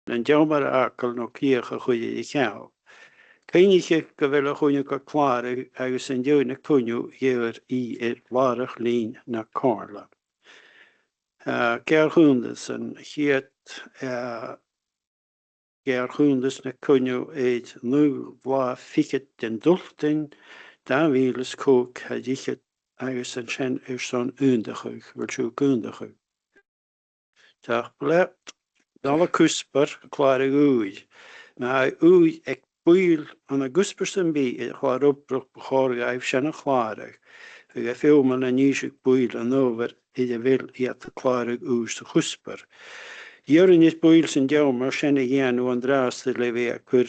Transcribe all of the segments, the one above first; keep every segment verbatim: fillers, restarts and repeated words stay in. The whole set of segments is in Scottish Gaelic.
nan seòmar fhàgail no crìoch a chur air a cheangal. Cuimhnichibh gu bheil a' chuinneag a' clàradh agus an duine a tha a' cuinneadh, gheibhear i air làrach-lìn na comhairle. Eh, geàrr-chunntas, an ciad, eh, geàrr-chunntas na cuinneadh air naoi latha fichead den Sultain, dà mhìle 's a còig air fhichead, agus an sin airson aontachadh, a bheil sibh ag aontachadh? Tapadh leibh. Dol a chuspair, clàradh ùidh. Ma tha ùidh aig buill ann an cuspair sam bith air a' chlàr-obrach, bu chòir dhaibh sin a chlàradh. Bhiodh e feumail an innse do bhuill an adhbhar air a bheil iad a' clàradh ùidh sa chuspair. Dh'iarrainn air buill san t-seòmar sin a dhèanamh an-dràsta le bhith a' cur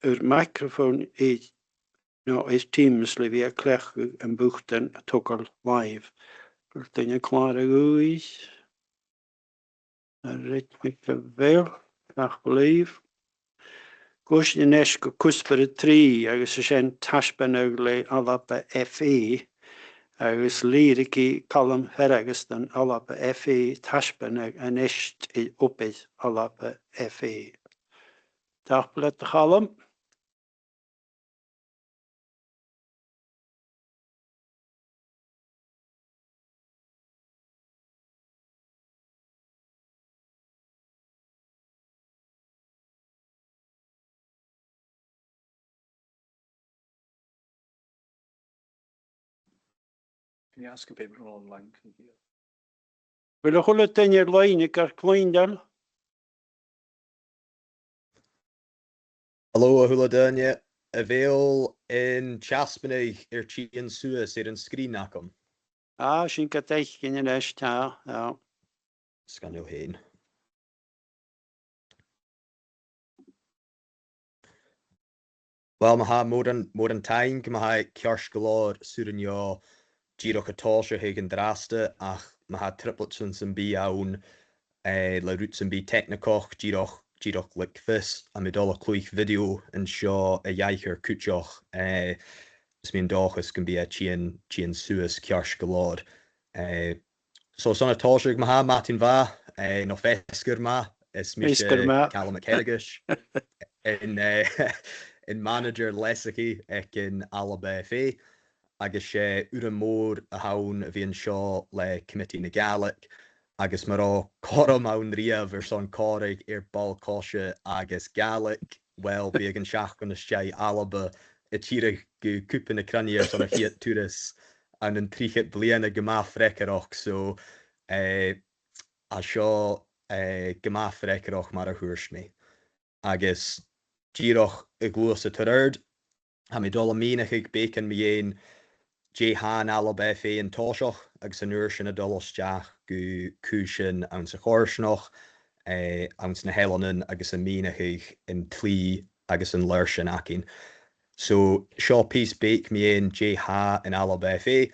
ur microphone air, no air Teams le bhith a' cleachdadh am putan a' togail live. A bheil duine a' clàradh ùidh? An rud mi gu bheil, tapadh leibh. Gu h-àraid a-nis gu cuspair a trì, agus 's e sin taisbeanadh le Alba F A, agus lìbhrigeadh Calum Fearghastain Alba F A taisbeanadh a-nis air obair Alba F A. Tapadh leat, a Chaluim. Can you ask if everyone online can hear? A bheil a h-uile duine air loidhne gar cluinntinn? Hello, a h-uile duine. A bheil an taisbeanadh air tighinn suas air an sgrìn agam? Ah, sin gad fhaicinn a-nis, tha, tha. Sgoinneil fhèin. Uill, ma-thà, mòran, mòran taing, ma-thà, ceart gu leòr, 's urrainn dhomh dìreach a' tòiseachadh an-dràsta, ach ma tha trioblaid sam bith ann, eh, le rud sam bith teicnigeach, dìreach, dìreach leig fios, tha mi dol a chluich video an seo a dh'aithghearr cuideachd, eh, is mi an dòchas gum bi e a' tighinn, tighinn suas ceart gu leòr. Eh, so, son a' tòiseachadh, ma-thà, madainn mhath, eh, no feasgar math, is mise Calum MacFhearghais, an, eh, an manager leasachaidh aig an Alba F A, agus 's e urram mòr a th' ann a bhith an seo le Comataidh na Gàidhlig, agus mura robh cothrom ann riamh airson còmhradh air ball-coise agus Gàidhlig, uill, bhiodh an seachdain às dèidh Alba a' tilleadh gu Cupa na Cruinne airson a' chiad turas ann an trithead bliadhna gu math freagarrach, so, eh, tha seo, eh, gu math freagarrach mar a thuirt mi. Agus dìreach a' gluasad air adhart, tha mi dol a mhìneachadh beagan mu dheidhinn dè tha an Alba F A an toiseach, agus an uair sin a' dol a-steach gu cùisean anns a' choimhearsnachd, eh, anns na h-eileanan agus a' mìneachadh an t-slighe agus an leithid sin againn. So, seo pìos beag mu dheidhinn dè tha an Alba F A,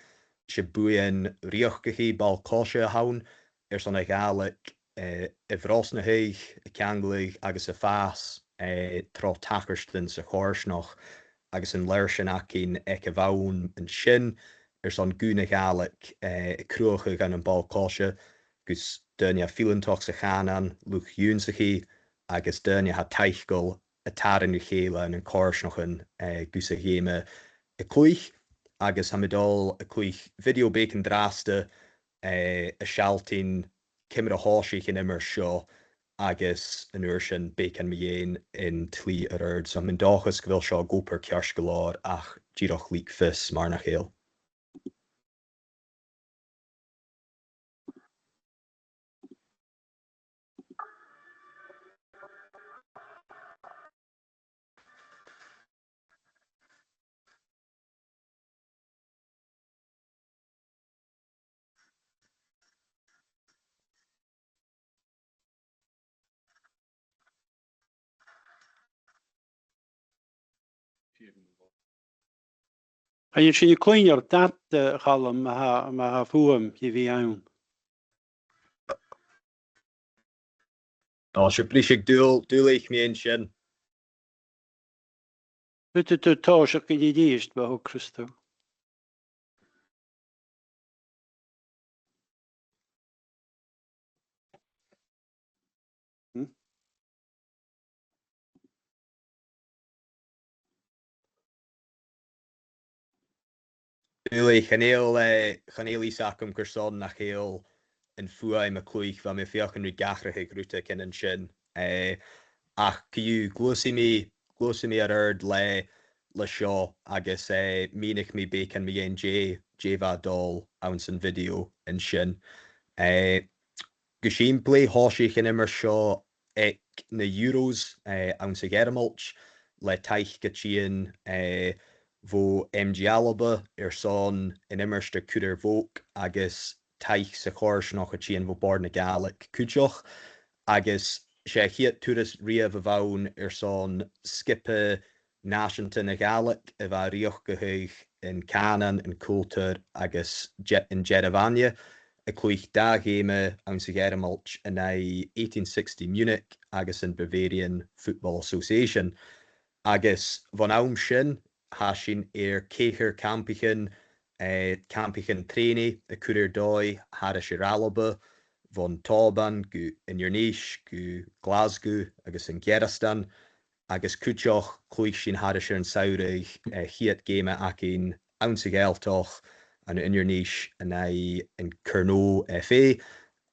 's e buidheann rìoghachdachaidh ball-coise a th' ann airson a' Ghàidhlig, eh, a bhrosnachadh, a cheanglaicheadh agus a' fàs, eh, tro tachartasan sa choimhearsnachd, agus an leithid sin againn aig a' bhonn an sin airson guth na Gàidhlig, eh, a chruthachadh ann am ball-coise, gus daoine a tha fileantach sa chànan, luchd-ionnsachaidh, agus daoine a tha taiceil a' tarraing ri chèile ann an coimhearsnachdan, eh, gus a' gheama a chluich, agus tha mi dol a chluich video beag an-dràsta, eh, a' sealltainn ciamar a thòisich an iomairt seo, agus an uair sin beagan mu dheidhinn an t-slighe air adhart. So, tha mi an dòchas gu bheil seo ag obair ceart gu leòr, ach dìreach leig fios mar nach eil. Chan eil sinn a' cluinntinn ort, eh, a Chaluim, ma tha, ma tha fuaim ri bhith ann. Ò, seo briseadh-dùil, dùil aig mi an sin. Faodaidh tu tòiseachadh a-rithist, ma thogras tu. Hmm? Uill, chan eil, eh, chan eil fhios agam carson nach eil am fuaim a' cluich, bha mi a' feuchainn ri atharrachadh rudeigin an sin. Eh, ach co-dhiù, gluaisidh mi, gluaisidh mi air adhart le, le seo agus, eh, mìnich mi beagan mu dheidhinn dè, dè bha a' dol anns a' video an sin. Eh, gu sìmplidh, thòisich an iomairt seo aig na Euros, eh, anns a' Ghearmailt, le taic a' tighinn, eh, bho M G Alba airson an iomairt a chur air bhog agus taic sa choimhearsnachd a' tighinn bho Bòrd na Gàidhlig cuideachd, agus 's e a' chiad turas riamh a bh' ann airson sgioba nàiseanta na Gàidhlig a bha a' riochdachadh an cànan, an cultar agus de-, an dearbh-aithne, a' cluich dà gheama anns a' Ghearmailt an aghaidh eighteen sixty Munich agus am Bavarian Football Association. Agus bhon àm sin, tha sinn air ceithir campaichean, eh, campaichean trèanaidh a' cur air dòigh thairis air Alba, bhon t-Òban gu Inbhir Nis, gu Glaschu agus an Gearastan, agus cuideachd chluich sinn thairis air an samhradh, eh, a' chiad gheama againn anns a' Ghàidhealtachd ann an Inbhir Nis an aghaidh an Cernow F A,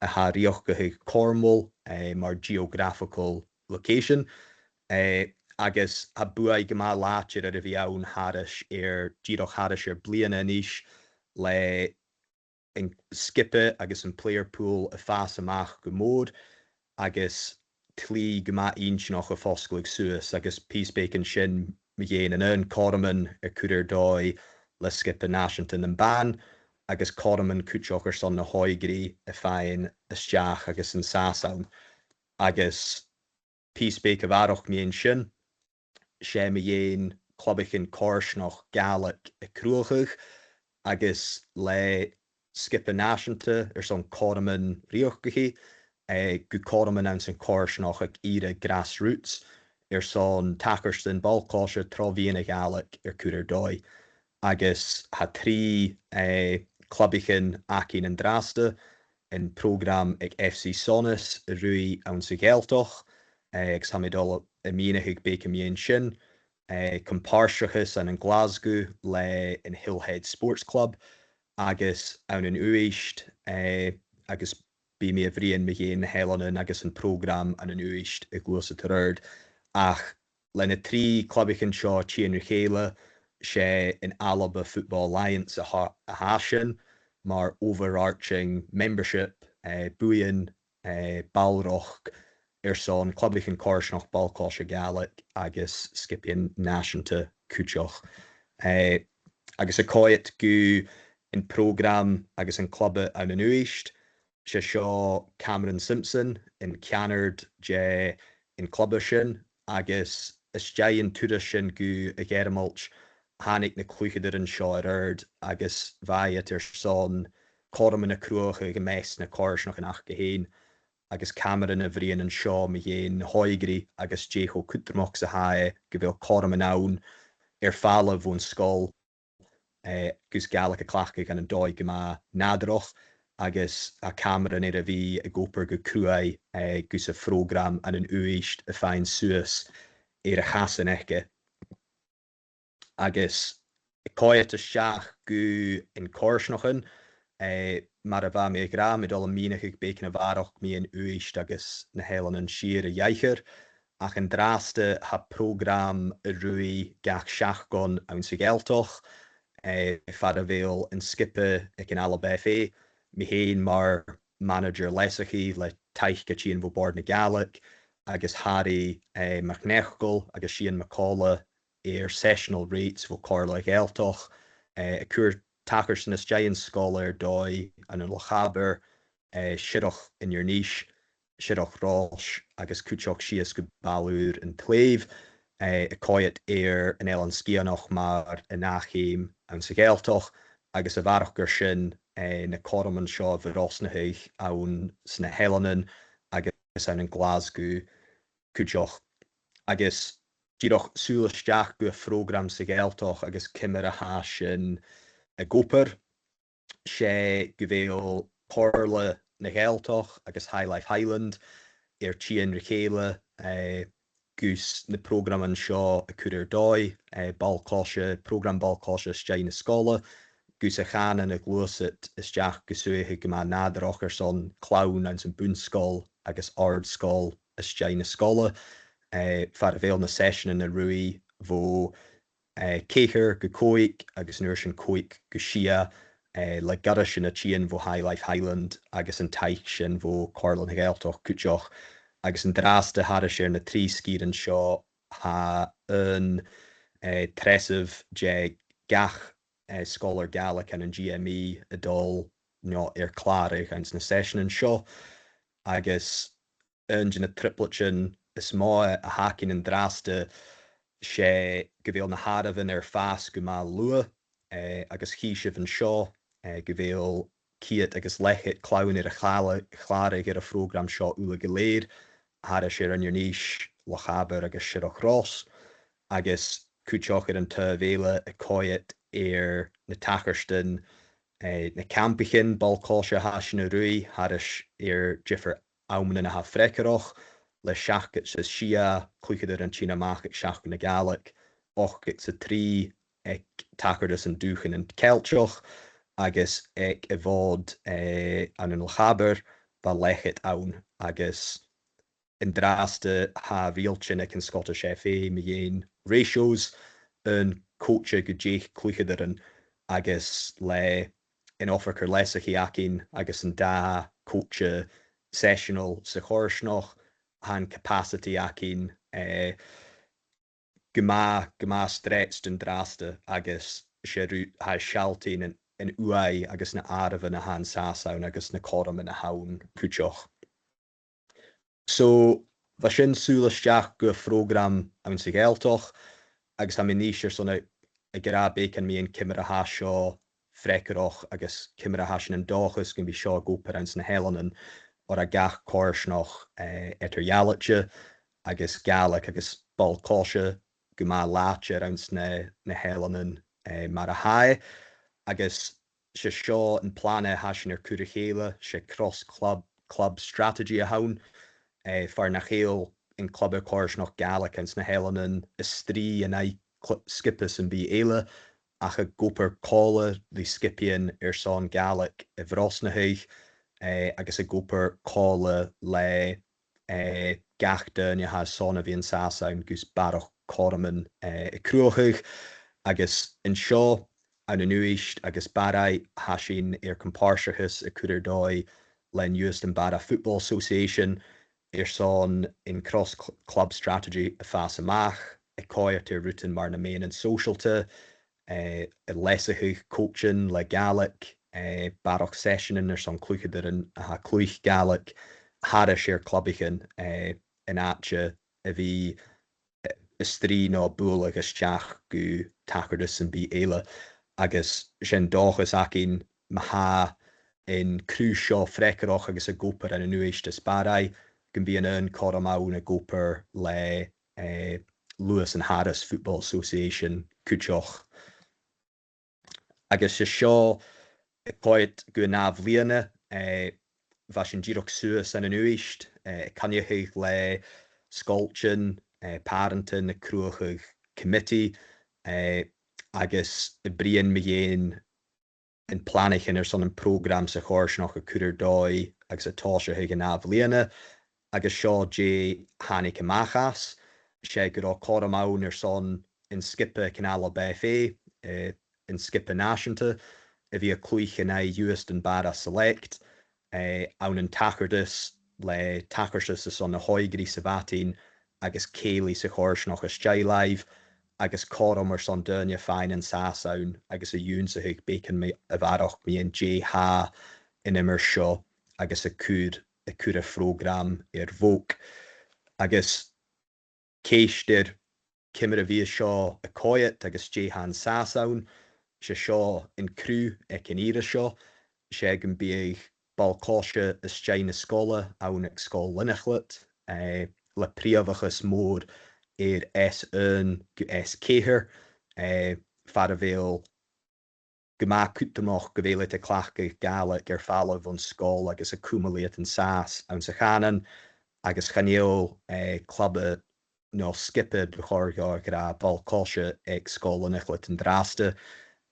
a tha a' riochdachadh Cornwall, eh, mar geographical location. Eh, agus tha buaidh gu math làidir air a bhith ann thairis air, dìreach thairis air bliadhna a-nis le an sgioba agus am player pool a' fàs a-mach gu mòr, agus tslì gu math inntinneach a' fosgladh suas, agus pìos beag an sin mu dheidhinn an aon chothroman a' cur air dòigh le sgioba nàiseanta nam ban, agus cothroman cuideachd airson na h-òigridh a' faighinn a-steach agus an sàs ann. Agus pìos beag a bharrachd mu dheidhinn sin, 's e mu dheidhinn clubaichean coimhearsnachd Gàidhlig a chruthachadh, agus le sgioba nàiseanta airson cothroman riochdachadh, eh, gu cothroman anns a' choimhearsnachd aig ìre grassroots, airson tachartasan ball-coise tro mheadhan na Gàidhlig a chur air dòigh. Agus tha trì, eh, clubaichean againn an-dràsta, am prògram aig F C Sonas a' ruith anns a' Ghàidhealtachd, eh, agus tha mi a' dol a mhìneachadh beagan mu dheidhinn sin, eh, com-pàirteachas ann an Glaschu le an Hillhead Sports Club, agus ann an Uibhist, eh, agus bidh mi a' bruidhinn mu dheidhinn na h-eileanan agus am prògram ann an Uibhist a ghluaiseas air adhart. Ach le na trì clubaichean seo a' tighinn ri chèile, 's e an Alba Football Alliance a tha, a tha sin, mar overarching membership, eh, buidheann, eh, ballrachd airson clubaichean coimhearsnachd ball-coise Gàidhlig agus sgiobaidhean nàiseanta cuideachd. Eh, agus a' coimhead gu an prògram agus an club ann an Uibhist, 's e seo Cameron Simpson, an ceannard de an club sin, agus às dèidh an turais sin gu a' Ghearmailt, thàinig na cluicheadairean seo air adhart agus bha iad airson cothroman a chruthachadh am measg nan coimhearsnachdan aca fhèin, agus Cameron a' bruidhinn an seo mu dheidhinn na h-òigridh agus dè cho cudromach 's a tha e gu bheil cothroman ann air falbh bhon sgoil, eh, gus Gàidhlig a chleachdadh ann an dòigh gu math nàdarrach, agus tha Cameron air a bhith ag obair gu cruaidh, eh, gus am prògram ann an Uibhist a dhèanamh suas air a chasan aige. Agus a' coimhead a-steach gu na coimhearsnachdan, eh, mar a bha mi ag ràdh, tha mi a' dol a mhìneachadh beagan a bharrachd mu dheidhinn Uibhist agus na h-Eileanan Siar a dh'aithghearr, ach an-dràsta tha prògram a' ruith gach seachdain anns a' Ghàidhealtachd, eh, far a bheil an sgioba aig an Alba F A, mi fhèin mar mhanaidsear leasachaidh le taic a' tighinn bho Bòrd na Gàidhlig, agus Harry, eh, MacNeacail agus Iain MacColla air sessional rates bho Chomhairle na Gàidhealtachd, eh, a' cur tachartasan às dèidh an sgoil air dòigh ann an Loch Abar, eh, siorrachd Inbhir Nis, siorrachd Rois agus cuideachd sìos gu Baile Ùr an t-Slèibh, eh, a' coimhead air an Eilean Sgitheanach mar an ath cheum anns a' Ghàidhealtachd, agus a bharrachd air sin, eh, na cothroman seo a bhrosnachadh anns na h-eileanan agus ann an Glaschu cuideachd. Agus dìreach sùil a-steach gu a' phrògram sa Ghàidhealtachd agus ciamar a tha sin ag obair, 's e gu bheil Comhairle na Gàidhealtachd agus High Life Highland air tighinn ri chèile, eh, gus na prògraman seo a chur air dòigh, eh, ball-coise, prògram ball-coise às dèidh na sgoile, gus a' chànan a ghluasad a-steach gu suidheachadh gu math nàdarrach airson clann anns a' bhun-sgoil agus àrd-sgoil às dèidh na sgoile. Eh, far a bheil na seiseanan a' ruith bho, eh, ceithir gu còig agus an uair sin còig gu sia, eh, le goireasan a' tighinn bho High Life Highland agus an taic sin bho Chomhairle na Gàidhealtachd cuideachd. Agus an-dràsta thairis air na trì sgìrean seo, tha aon, eh, treasamh de gach, eh, sgoilear Gàidhlig ann an G M E a' dol, no air clàradh anns na seiseanan seo. Agus aon de na trioblaidean as motha a th' againn an-dràsta, 's e gu bheil na h-àireamhan air fàs gu math luath, eh, agus chì sibh an seo, eh, gu bheil ceud agus leth-cheud clann air a chlà-, clàradh air a' phrògram seo uile gu lèir, thairis air Inbhir Nis, Loch Abar agus Siorrachd Ros, agus cuideachd air an taobh eile a' coimhead air na tachartasan, eh, na campaichean ball-coise a tha sinn a' ruith, thairis air diofar amannan a tha freagarrach, le seachdad 's a sia cluicheadairean a' tighinn a-mach aig Seachdain na Gàidhlig, ochdad 's a trì aig tachartas an Dùthchannan Ceilteach, agus aig a' Mhòd, eh, ann an Loch Abar, bha leth-cheud ann, agus an-dràsta tha riaghailtean aig an Scottish F A mu dheidhinn ratios, aon coidse gu deich cluicheadairean, agus le an oifigear leasachaidh againn agus an dà choidse seiseanal sa choimhearsnachd, tha an capacity againn, eh, gu math, gu math stretched an-dràsta agus 's e rud, tha e a' sealltainn an, an uair agus na h-àireamhan a tha an sàs ann agus na cothroman a th' ann cuideachd. So, bha sin sùil a-steach gu phrògram anns a' Ghàidhealtachd, agus tha mi a-nis airson a, a ràdh beagan mu dheidhinn ciamar a tha seo freagarrach agus ciamar a tha sinn an dòchas gum bi seo ag obair anns na h-eileanan, oir tha gach coimhearsnachd, eh, eadar-dhealaichte, agus Gàidhlig agus ball-coise gu math làidir anns na, na h-eileanan, eh, mar a tha e. Agus 's e seo am plana a tha sinn air cur ri chèile, 's e cross-club, club strategy a th' ann, eh, far nach eil an club coimhearsnachd Gàidhlig anns na h-eileanan a' strì an aghaidh cl-, sgioba sam bith eile, ach ag obair còmhla ri sgiobaidhean airson Gàidhlig a bhrosnachadh, eh, agus ag obair còmhla le, eh, gach duine a tha airson a bhith an sàs ann gus barrachd chothroman, eh, a chruthachadh. Agus an seo, ann an Uibhist agus Barraigh, tha sinn air com-pàirteachas a chur air dòigh leis an Uibhistan Barra Football Association airson an cross cl-, club strategy a phàs a-mach, a' coimhead air rudan mar na meadhanan sòisealta, eh, a' leasachadh coidsean le Gàidhlig, eh, barrachd seiseanan airson cluicheadairean a tha a' cluich Gàidhlig, thairis air clubaichean, eh, an àite a bhith, eh, a' strì no a' bualadh a-steach gu tachartasan sam bith eile. Agus 's e an dòchas againn, ma tha an cruth seo freagarrach agus ag obair ann an Uibhist is Barraigh, gum bi an aon chothrom ann ag obair le, eh, Lewis and Harris Football Association cuideachd. Agus 's e seo a' coimhead gu an ath-bhliadhna, eh, bha sinn dìreach suas ann an Uibhist, eh, a' coinneachadh le sgoiltean, eh, pàrantan, a' cruthachadh committee, eh, agus a' bruidhinn mu dheidhinn am planaichean airson am prògram sa choimhearsnachd a chur air dòigh agus a' tòiseachadh an ath-bhliadhna, agus seo dè thàinig a-mach às, 's e gun robh cothrom ann airson an sgioba Canal Up F A, eh, an sgioba nàiseanta, a bhith a' cluich an aghaidh Uibhistan Barra Select, eh, ann an tachartas le tachartas airson na h-òigridh sa mhadainn agus cèilidh sa choimhearsnachd às dèidh làimh, agus cothrom airson daoine faighinn an sàs ann agus a dh'ionnsachadh beagan mu, a bharrachd mu dheidhinn dè tha an iomairt seo agus a' cur, a' cur a' phrògram air bhog. Agus ceist air ciamar a bhios seo a' coimhead agus dè tha an sàs ann, 's e seo an cruth aig an ìre seo, 's e gum biodh ball-coise às dèidh na sgoile ann aig Sgoil Lìonacleit, eh, le prìomhachas mòr air S aon gu S ceithir, eh, far a bheil gu math cudromach gu bheil iad a' cleachdadh Gàidhlig air falbh bhon sgoil agus a' cumail iad an sàs anns a' chànan, agus chan eil, eh, club no sgioba, bu chòir dhomh a ràdh, ball-coise aig Sgoil Lìonacleit an-dràsta,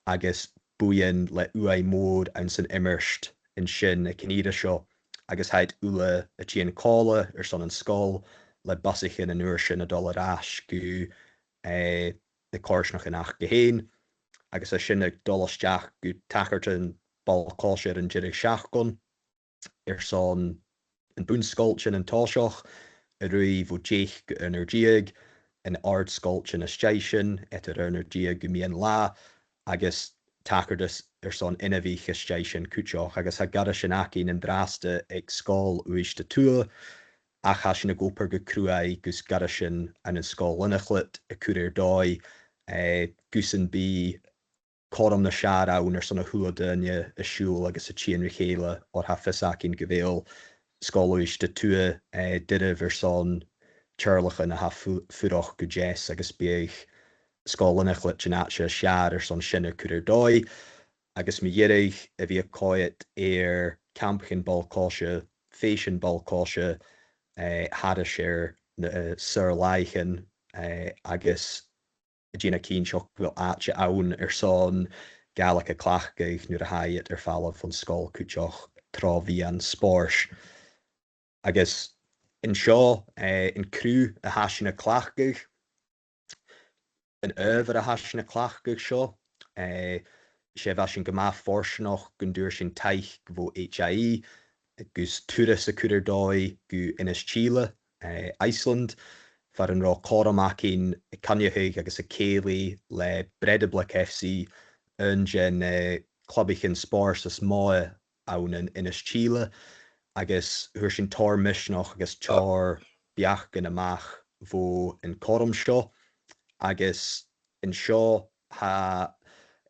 agus buidheann le uaimh mòr anns an iomairt an sin aig an ìre seo, agus tha iad uile a' tighinn còmhla airson an sgoil le busaichean an uair sin a' dol air ais gu, eh, na coimhearsnachdan aca fhèin, agus tha sin a' dol a-steach gu tachartasan ball-coise air an deireadh-seachdain airson am bun-sgoiltean an toiseach, a' ruith bho dheich gu aon uair deug, an àrd-sgoiltean às dèidh sin, eadar aon uair deug gu meadhan-latha, agus tachartas airson inbhich às dèidh sin cuideachd, agus tha goireasan againn an-dràsta aig Sgoil Uibhist a Tuath, ach tha sinn ag obair gu cruaidh gus goireasan ann an Sgoil Lìonacleit a chur air dòigh, eh, gus am bi cothrom nas fheàrr ann airson a h-uile duine a' siubhal agus a' tighinn ri chèile, oir tha fios againn gu bheil Sgoil Uibhist a Tuath, eh, doirbh airson teaghlaichean a tha fu-, fuireach gu deas, agus bidh Sgoil Lìonacleit an àite as fheàrr airson sin a chur air dòigh. Agus mu dheireadh, a bhith a' coimhead air campaichean ball-coise, fèisean ball-coise, eh, thairis air na, eh, saor-làithean, eh, agus a' dèanamh cinnteach gu bheil àite ann airson Gàidhlig a chleachdadh nuair a tha iad air falbh bhon sgoil cuideachd tro mheadhan spòrs. Agus an seo, eh, an cruth a tha sinn a' cleachdadh, an adhbhar a tha sinn a' cleachdadh seo, eh, 's e bha sinn gu math fortanach gun d' fhuair sinn taic bho H I E gus turas a chur air dòigh gu Inis Tìle, eh, Iceland, far an robh cothrom againn a' coinneachadh agus a' cèilidh le Breidablik F C, aon de na, eh, clubaichean spòrs as motha ann an Inis Tìle, agus fhuair sinn tòrr misneachd agus tòrr beachdan a-mach bho an cothrom seo, agus an seo tha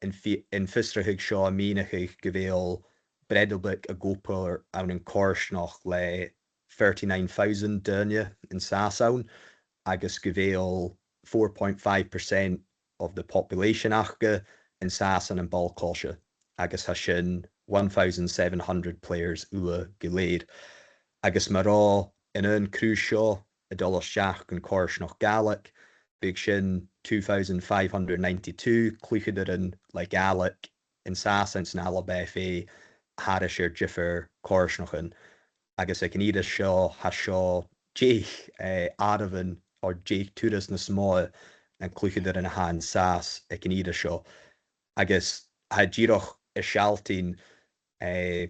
an fi-, an fiosrachadh seo a' mìneachadh gu bheil Breidablik ag obair ann an coimhearsnachd le thirty-nine thousand duine an sàs ann, agus gu bheil four point five percent of the population aca an sàs ann am ball-coise, agus tha sin one thousand seven hundred players uile gu lèir. Agus ma robh an aon chruth seo a' dol a-steach gun coimhearsnachd Gàidhlig, bhiodh sin two thousand five hundred ninety-two cluicheadairean le Gàidhlig an sàs anns an Alba F A thairis air diofar choimhearsnachdan. Agus aig an ìre seo, tha seo deich, eh, àireamhan, oir deich turas nas motha na cluicheadairean a tha an sàs aig an ìre seo. Agus tha e dìreach a' sealltainn, eh,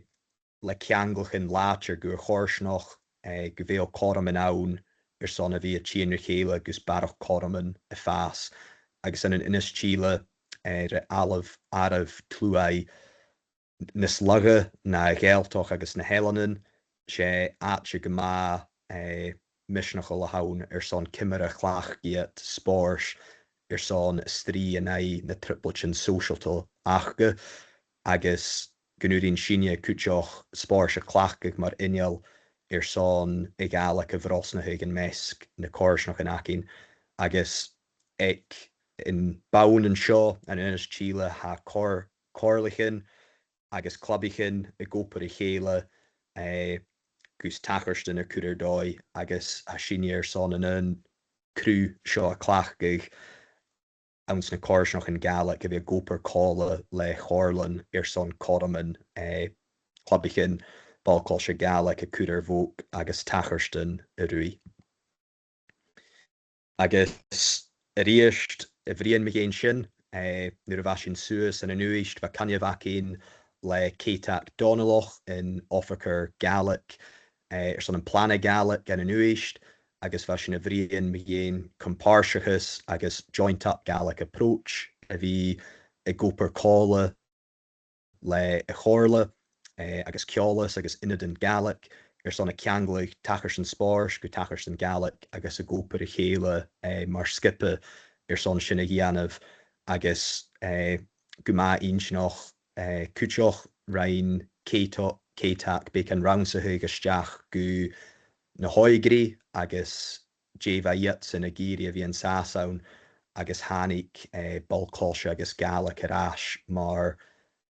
le ceanglaichean làidir gu ar choimhearsnachd, eh, gu bheil cothroman ann airson a bhith a' tighinn ri chèile gus barrachd chothroman a' fàs. Agus ann an Inis Tìle, eh, air an àireamh, àireamh tslùgh nas lugha na a' Ghàidhealtachd agus na h-Eileanan, 's e àite gu math, eh, misneachail a th' ann airson ciamar a chleachd iad spòrs airson a' strì an aghaidh na trioblaidean sòisealta aca, agus gun urrainn sinne cuideachd spòrs a chleachdadh mar inneal airson a' Ghàidhlig a bhrosnachadh am measg na coimhearsnachdan againn. Agus aig an bonn an seo, ann an Inis Tìle, tha còir-, comhairlichean agus clubaichean ag obair ri chèile, eh, gus tachartasan a chur air dòigh, agus tha sinne airson an aon chruth seo a chleachdadh anns na coimhearsnachdan Gàidhlig, a bhith ag obair còmhla le Comhairlean airson cothroman, eh, clubaichean ball-coise Gàidhlig a chur air bhog agus tachartasan a ruith. Agus a-rithist, a' bruidhinn mu dheidhinn sin, eh, nuair a bha sinn suas ann an Uibhist, bha coinneamh againn le Ceiteag Dòmhnallach, an oifigear Gàidhlig, eh, airson am plana Gàidhlig ann an Uibhist, agus bha sinn a' bruidhinn mu dheidhinn com-pàirteachas agus joint-up Gaelic approach, a bhith ag obair còmhla le a' Chomhairle, eh, agus Ceòlas agus ionadan Gàidhlig airson a' ceanglachadh tachartasan spòrs gu tachartasan Gàidhlig agus ag obair ri chèile, eh, mar sgioba airson sin a dhèanamh, agus, eh, gu math inntinneach, eh, cuideachd rinn Ceito-, Ceiteag beagan rannsachadh a-steach gu na h-òigridh agus dè bha iadsan ag iarraidh a bhith an sàs ann, agus thàinig, eh, ball-coise agus Gàidhlig air ais mar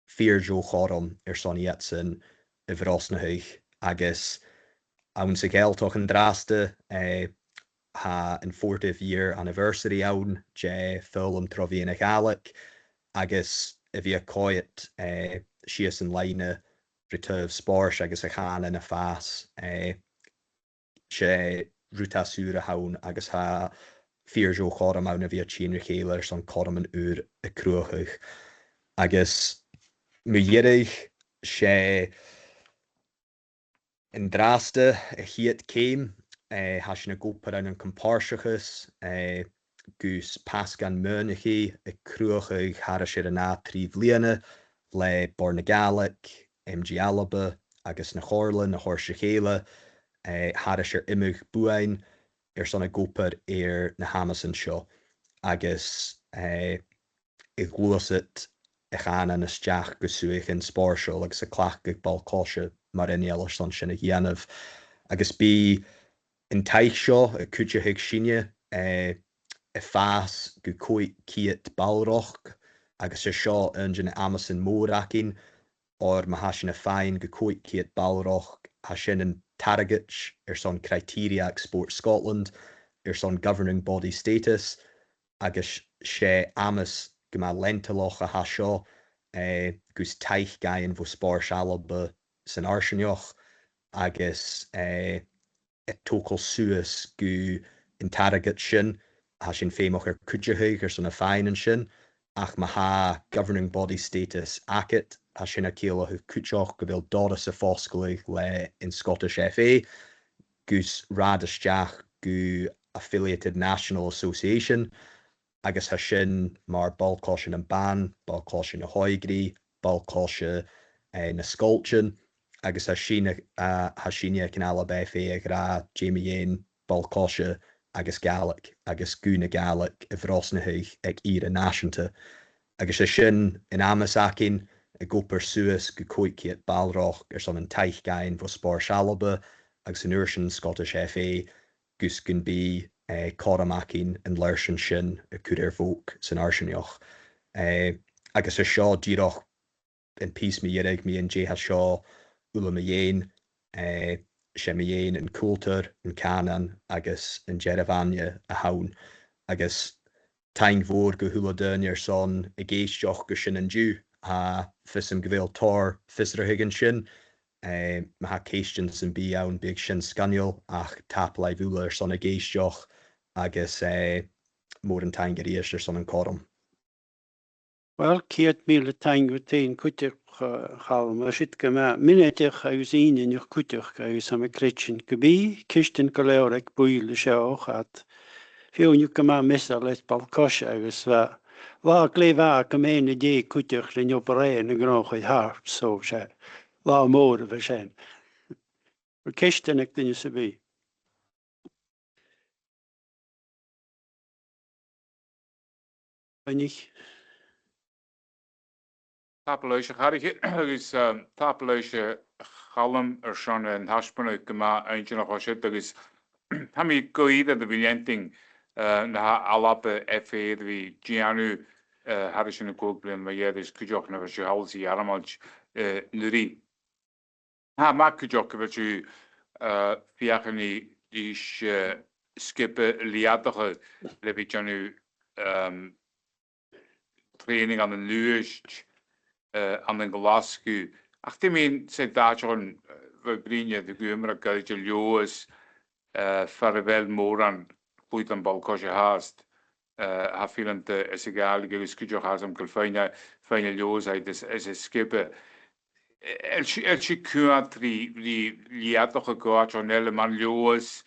fìor dheagh chothrom airson iadsan a bhrosnachadh. Agus anns a' Ghàidhealtachd an-dràsta, eh, tha an fortieth year anniversary ann de Foghlam tro Mheadhan na Gàidhlig, agus a bhith a' coimhead, eh, sìos an loidhne ri taobh spòrs agus a' chànan a' fàs, eh, 's e rud a tha saor a th' ann agus tha fìor dheagh chothrom ann a bhith a' tighinn ri chèile airson cothroman ùra a chruthachadh. Agus mu dheireadh, 's e an-dràsta a' chiad cheum, eh, tha sinn ag obair ann an com-pàirteachas, eh, gus Pasgan Maonachaidh a chruthachadh thairis air an ath thrì bhliadhna le Bòrd na Gàidhlig, M G Alba agus na Comhairle, na chòrd ri chèile, eh, thairis air iomadh buain airson ag obair air na h-amasan seo agus, eh, a' gluasad a' chànan a-steach gu suidheachaidhean spòrsail agus a' cleachdadh ball-coise mar inneal airson sin a dhèanamh. Agus bidh an taic seo a' cuideachadh sinne, eh, a' fàs gu còig ceud ballrachd, agus 's e seo aon de na h-amasan mòra againn, oir ma tha sinn a' faighinn gu còig ceud ballrachd, tha sin an t-airgead airson criteria aig Sport Scotland, airson governing body status, agus 's e amas gu math leantalach a tha seo, eh, gus taic fhaighinn bho Spòrs Alba san fharsaingeachd, agus, eh, a' togail suas gu an t-airgead sin, tha sinn feumach air cuideachadh airson a' faighinn an sin, ach ma tha governing body status agad, tha sin a' ciallachadh cuideachd gu bheil doras a' fosgladh le an Scottish F A, gus rathad a-steach gu affiliated national association, agus tha sin mar ball-coise nam ban, ball-coise na h-òigridh, ball-coise, eh, na sgoiltean, agus tha sinne, eh, tha sinne aig an Alba F A ag ràdh dè mu dheidhinn ball-coise agus Gàidhlig, agus guth na Gàidhlig a bhrosnachadh aig ìre nàiseanta. Agus 's e sin an amas againn, ag obair suas gu còig ceud ballrachd airson an taic fhaighinn bho Spòrs Alba, agus an uair sin Scottish F A, gus gum bi, eh, cothrom againn an leabhar sin a chur air bhog san fharsaingeachd. Eh, agus 's e seo dìreach am pìos mu dheireadh mu dheidhinn dè tha seo uile mu dheidhinn, eh, 's e mu dheidhinn an cultar, an cànan agus an dearbh-aithne a th' ann. Agus taing mhòr gu h-uile duine airson ag èisteachd gu seo an-diugh. Tha fios agam gu bheil tòrr fiosrachaidh an sin, eh, ma tha ceistean sam bith ann, bidh sin sgoinneil, ach tapadh leibh uile airson ag èisteachd agus, eh, mòran taing a-rithist airson an cothrom. Uill, ceud mìle taing dhut fhèin cuideachd, eh, a Chaluim, tha siud gu math mionaideach agus inntinneach cuideachd, agus tha mi a' creidsinn gum bi ceistean gu leòr aig buill an seo, ach feumaidh gu math measail air ball-coise agus bha, bha glè mhath gum faighinn an dèidh cuideachd len obair air an gnothach a tha, so 's e latha mòr a bha sin. Bheil ceistean aig duine sam bith? Aonghas. Tapadh leibhse, a Charaiche, agus, um, tapadh leibhse, a Chaluim, airson an taisbeanadh gu math inntinneach a tha siud, agus tha mi gu ìre air a bhith a' leantainn, uh, na tha Alba F A air a bhith a' dèanamh, uh, thairis air na còig bliadhna mu dheireadh, is cuideachd na bha sibh thall 's a' Ghearmailt, uh, an-uiridh. Tha e math cuideachd gu bheil sibh, eh, a' feuchainn ri, ris, eh, sgioba leudachadh le bhith a' dèanamh, ehm, training ann an Uibhist, eh, ann an Glaschu. Ach tha mi a' smaoineachadh, eh, bha Brìghde ag iomradh gu bheil Leòdhas, eh, far a bheil mòran chluinneadh ball-coise fhathast, eh, tha fileanta anns a' Ghàidhlig agus cuideachd tha fhios agam gu bheil feadhainn, feadhainn à Leòdhas anns, anns an sgioba. A bheil sibh, a bheil sibh a' coimhead ri, ri leudachadh gu àiteachan eile mar Leòdhas,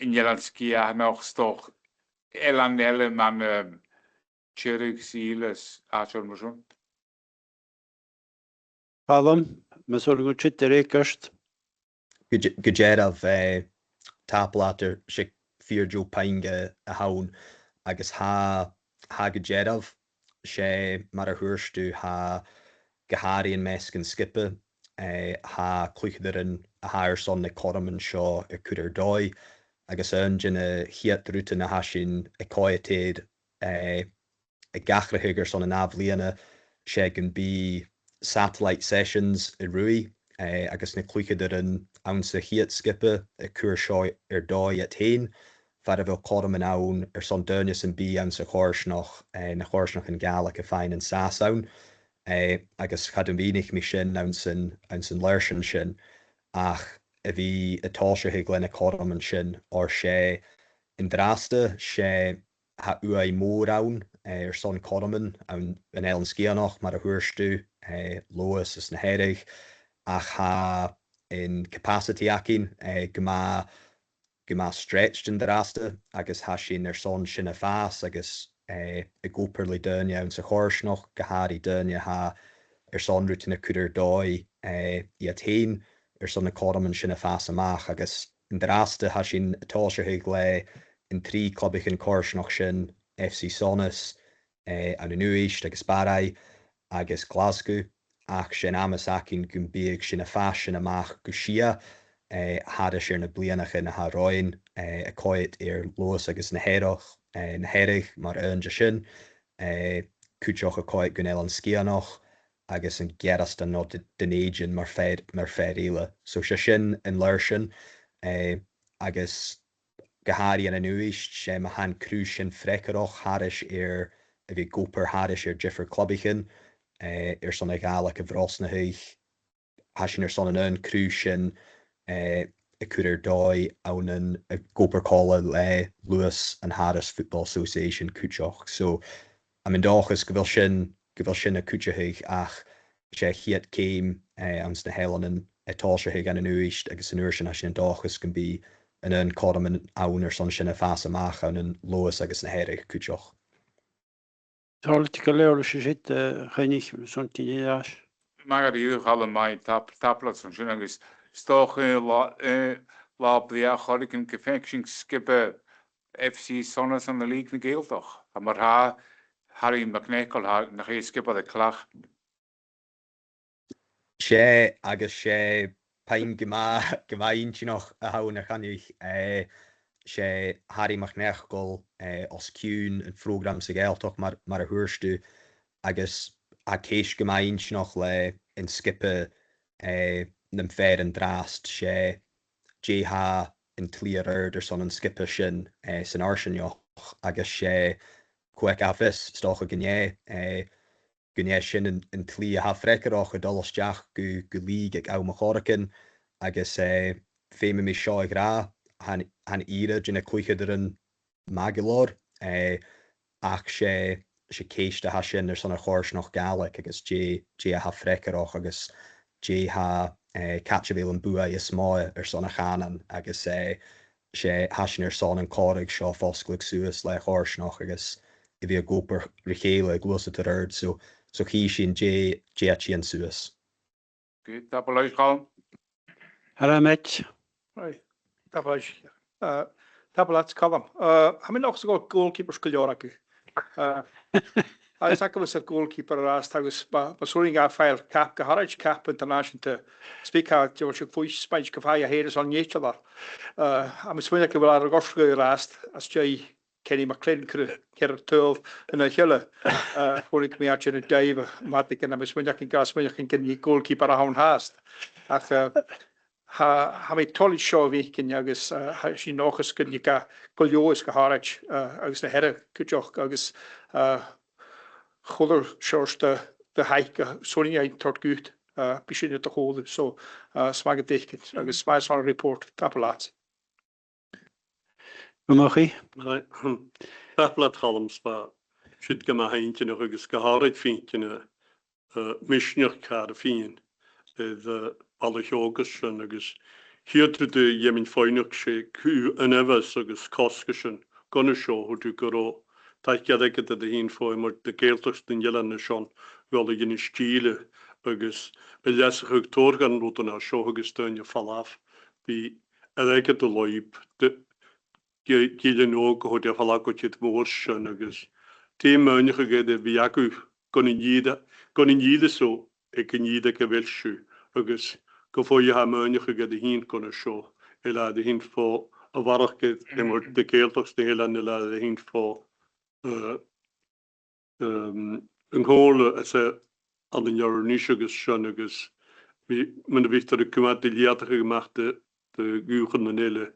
an Eilean Sgitheanach, 's dòcha, eilean eile mar, ehm, Tiriodh 's Ìle 's àiteachan mar sin? Calum, mas urrainn dhut tiotal air adhart. Gu de-, gu dearbh, eh, tapadh leat air, 's e fìor dheagh phuing a th' ann, agus tha, tha gu dearbh, 's e mar a thuirt thu, tha gu h-àraidh am measg an sgioba, eh, tha cluicheadairean a tha airson na cothroman seo a chur air dòigh, agus aon de na chiad rudan a tha sinn a' coimhead air, eh, ag atharrachadh airson an ath bhliadhna, 's e gum bi satellite sessions a' ruith, eh, agus na cluicheadairean anns a' chiad sgioba a' cur seo air dòigh iad fhèin, far a bheil cothroman ann airson daoine sam bith anns a' choimhearsnachd, eh, na coimhearsnachdan Gàidhlig a' faighinn an sàs ann. eh, agus cha do mhìnich mi sin anns an, anns an leabhar sin, ach a bhith a' tòiseachadh leis na cothroman sin, oir 's e an-dràsta, 's e tha ùidh mhòr ann, eh, airson cothroman ann an Eilean Sgitheanach, mar a thuirt thu, eh, Leòdhas is na Hearadh, ach tha an capacity againn, eh, gu math, gu math stretched an-dràsta, agus tha sinn airson sin a' fàs, agus, eh, ag obair le daoine anns a' choimhearsnachd, gu h-àraidh daoine a tha airson rudan a chur air dòigh, eh, iad fhèin, airson na cothroman sin a' fàs a-mach, agus an-dràsta tha sinn a' tòiseachadh le an trì clubaichean coimhearsnachd sin, F C Sonas, eh, ann an Uibhist agus Barraigh agus Glaschu, ach 's e an amas againn gum biodh sinn a' fàs sin a-mach gu sia, eh, thairis air na bliadhnaichean a tha romhainn, eh, a' coimhead air Leòdhas agus na Hearadh, eh, na Hearadh mar aon de sin, eh, cuideachd a' coimhead gun Eilean Sgitheanach agus an Gearasdan no D-, Dùn Èideann mar phear, mar phear eile. So 's e sin an leabhar sin, eh, agus gu h-àraidh ann an Uibhist, 's e ma tha an cruth sin freagarrach thairis air a bhith ag obair thairis air diofar chluibheachan, eh, airson a' Ghàidhlig a bhrosnachadh, tha sinn airson an aon chruth sin, eh, a chur air dòigh ann an, ag obair còmhla le Leòdhas and Harris Football Association cuideachd. So, tha mi an dòchas gu bheil sin, gu bheil sin a' cuideachadh, ach 's e a' chiad cheum, eh, anns na h-eileanan a' tòiseachadh ann an Uibhist, agus an uair sin tha sinn an dòchas gum bi an aon chothrom ann airson sin a' fàs a-mach ann an Leòdhas agus na Hearadh cuideachd. Tha gu leòr leis a sin, eh, a Choinnich, son cinne air ais. Math dha-rìribh, a Chaluim, math, tap-, tapadh leat airson sin, agus 's dòcha, eh, là, eh, là brèagha air choreigin gum faic sinn sgioba F C Sonas ann an Lìg na Gàidhealtachd. Tha mar-thà, Harry McNicholl, tha, nach e sgioba aig Clach. 'S e, agus 's e puing gu math, gu math inntinneach a th' ann, a Choinnich, eh, 's e Harry McNicholl, eh, os cionn am prògram sa Ghàidhealtachd mar, mar a thuirt thu, agus tha ceist gu math inntinneach le an sgioba, eh, nam fear an-dràsta, 's e dè tha an t-slighe air adhart airson an sgioba sin, eh, san fharsaingeachd, agus 's e, cò aig a tha fios, 's dòcha gun e, eh, gun e sin an, an t-slighe a tha freagarrach a' dol a-steach gu, gu lìg aig àm air choreigin, agus, eh, feumaidh mi seo a ràdh, chan, chan e ìre de na cluicheadairean math gu leòr, eh, ach 's e, 's e ceist a tha sin airson a' choimhearsnachd Ghàidhlig agus dè, dè a tha freagarrach agus dè tha, eh, càit a bheil am buaidh as motha airson a' chànain agus, eh, 's e, tha sinn airson an còmhradh seo a' fosgladh suas le a' choimhearsnachd agus a bhith ag obair ri chèile a' gluasad air adhart. So, so chì sinn dè, dè tha tighinn suas. Good. Tapadh leibh, Calum. Hello, Mitch. Right. Tapadh leibh. Uh, tapadh leat, Calum. Uh, tha mi an dòchas gu bheil goalkeepers gu leòr agaibh. Uh, agus tha cuimhne agam air goalkeeper an-dràsta agus bha, bha sònraichte a' faighinn cap, gu h-àraid cap international, 's bha e, tha, tha e a' faighinn spàin gu faighinn a h-uile sìon nèitear. Uh, tha mi a' smaoineachadh gu bheil e air a dhòrtadh an-dràsta às dèidh Kenny McLean, cur, cur a tuilleadh an a chèile. Uh, chunnaic mi àite an dèidh madagan, agus smaoineachadh gun, smaoineachadh gun e goalkeeper a th' ann fhathast. Ach, uh, tha, tha mi toilichte seo a bhith againn agus, uh, tha sinn an dòchas gun e ga, gu Leòdhas gu h-àraid, uh, agus na Hearadh cuideachd agus, uh, a h-uile seòrsa de, de thaic a tha sònraichte a' toirt dhut, uh, bidh sin air do chùlaibh. So, uh, 's math gun tèid, agus 's math airson a' report. Tapadh leat. Murchaidh? Aye. Tapadh leat, Calum, 's bha siud gu math inntinneach agus gu h-àraid fìor inntinneach, eh, misneachd car a' faighinn air, eh, balla-sheòthachd sin agus chitheadh tu gu bheil mi a' faighneachd, 's e cù an uabhas agus cosgaisean gun a seo, thuirt thu gun robh taic airgid air a thighinn bho Eilean Sgitheanach 's na h-eileanan an seo a dhol a dhèanamh stìle agus a leasachadh tòrr dha na rudan a tha seo agus daoine a' falbh. Bidh airgead an lùib, de, de, de dh'Eilean Òg a thug a' falbh gu tìr mòr sin agus dè am maoineachadh a bhiodh agaibh gun an ìre, gun an ìre seo aig an ìre aig a bheil sibh agus gu fòill a tha am maoineachadh a thighinn gun a seo, a leithid a thighinn bho a' Bharraigh, a' Mhuir, na Gàidhealtachd 's na h-eileanan, a leithid a thighinn bho, eh, um, an comhairle a tha ann an Inbhir Nis agus sin agus bidh, mura biodh tu air a cumail, dìreach a-mach de, de dh'ùghdaran eile,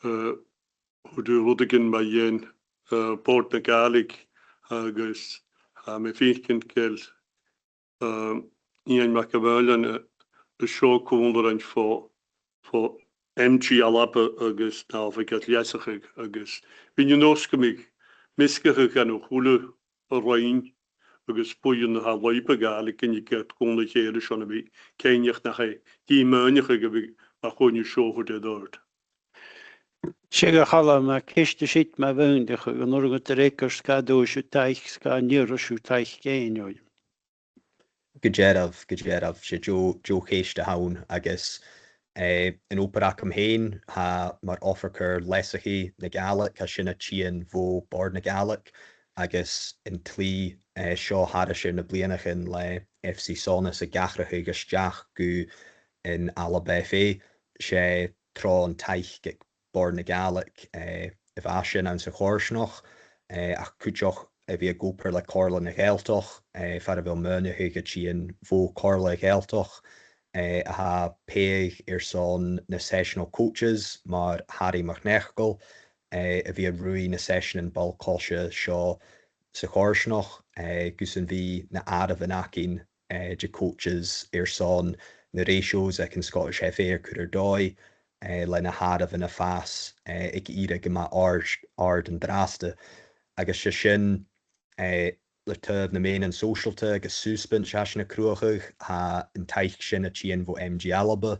eh, thuirt thu rudeigin mu dheidhinn, eh, Bòrd na Gàidhlig agus, eh, tha mi a' faicinn gu bheil Iain Mac a' Mhaoilein, a seo còmhla rinn fo, fo M G Alba agus na h-oifigear leasachadh agus bha mi an dòchas gum biodh measgachadh dhen a h-uile a rinn agus buidheann na h-Alba Gàidhlig a' tighinn gu còmhla ri chèile son a bhith cinnteach nach e dìochuimhneachadh a bhiodh a' cumail seo fo dheidhinn. Seadh, a Chaluim, ma cheist a siud ma bhuntaich, an urrainn dhut a fhreagairt, 's dòcha, sibh taic, 's dòcha, an iarr sibh taic fhèin, oir Gu dearbh, gu dearbh, 's e deagh, deagh cheist a th' ann agus, eh, an obair agam fhèin, tha mar oifigear leasachaidh na Gàidhlig, tha sin a' tighinn bho Bòrd na Gàidhlig agus an t-slighe, eh, seo thairis air na bliadhnaichean le F C Sonas ag atharrachadh a-steach gu an Alba F A, 's e tron taic aig Bòrd na Gàidhlig, eh, a bha sin anns a' choimhearsnachd, eh, ach cuideachd a bhith ag obair le Comhairle na Gàidhealtachd, eh, far a bheil maoineachadh a' tighinn bho Chomhairle na Gàidhealtachd, eh, a tha a' pàigheadh airson na sessional coaches mar Harry MacNeacail, eh, a bhith a' ruith na seiseanan ball-coise seo sa choimhearsnachd, eh, gus am bi na h-àireamhan againn, eh, de coaches airson na ratios aig an Scottish F A a chur air dòigh, eh, le na h-àireamhan a' fàs, eh, aig ìre gu math àrd, àrd an-dràsta. Agus 's e sin, eh, le taobh na meadhanan sòisealta agus susbaint a tha sin a' cruthachadh, tha an taic sin a' tighinn bho M G Alba,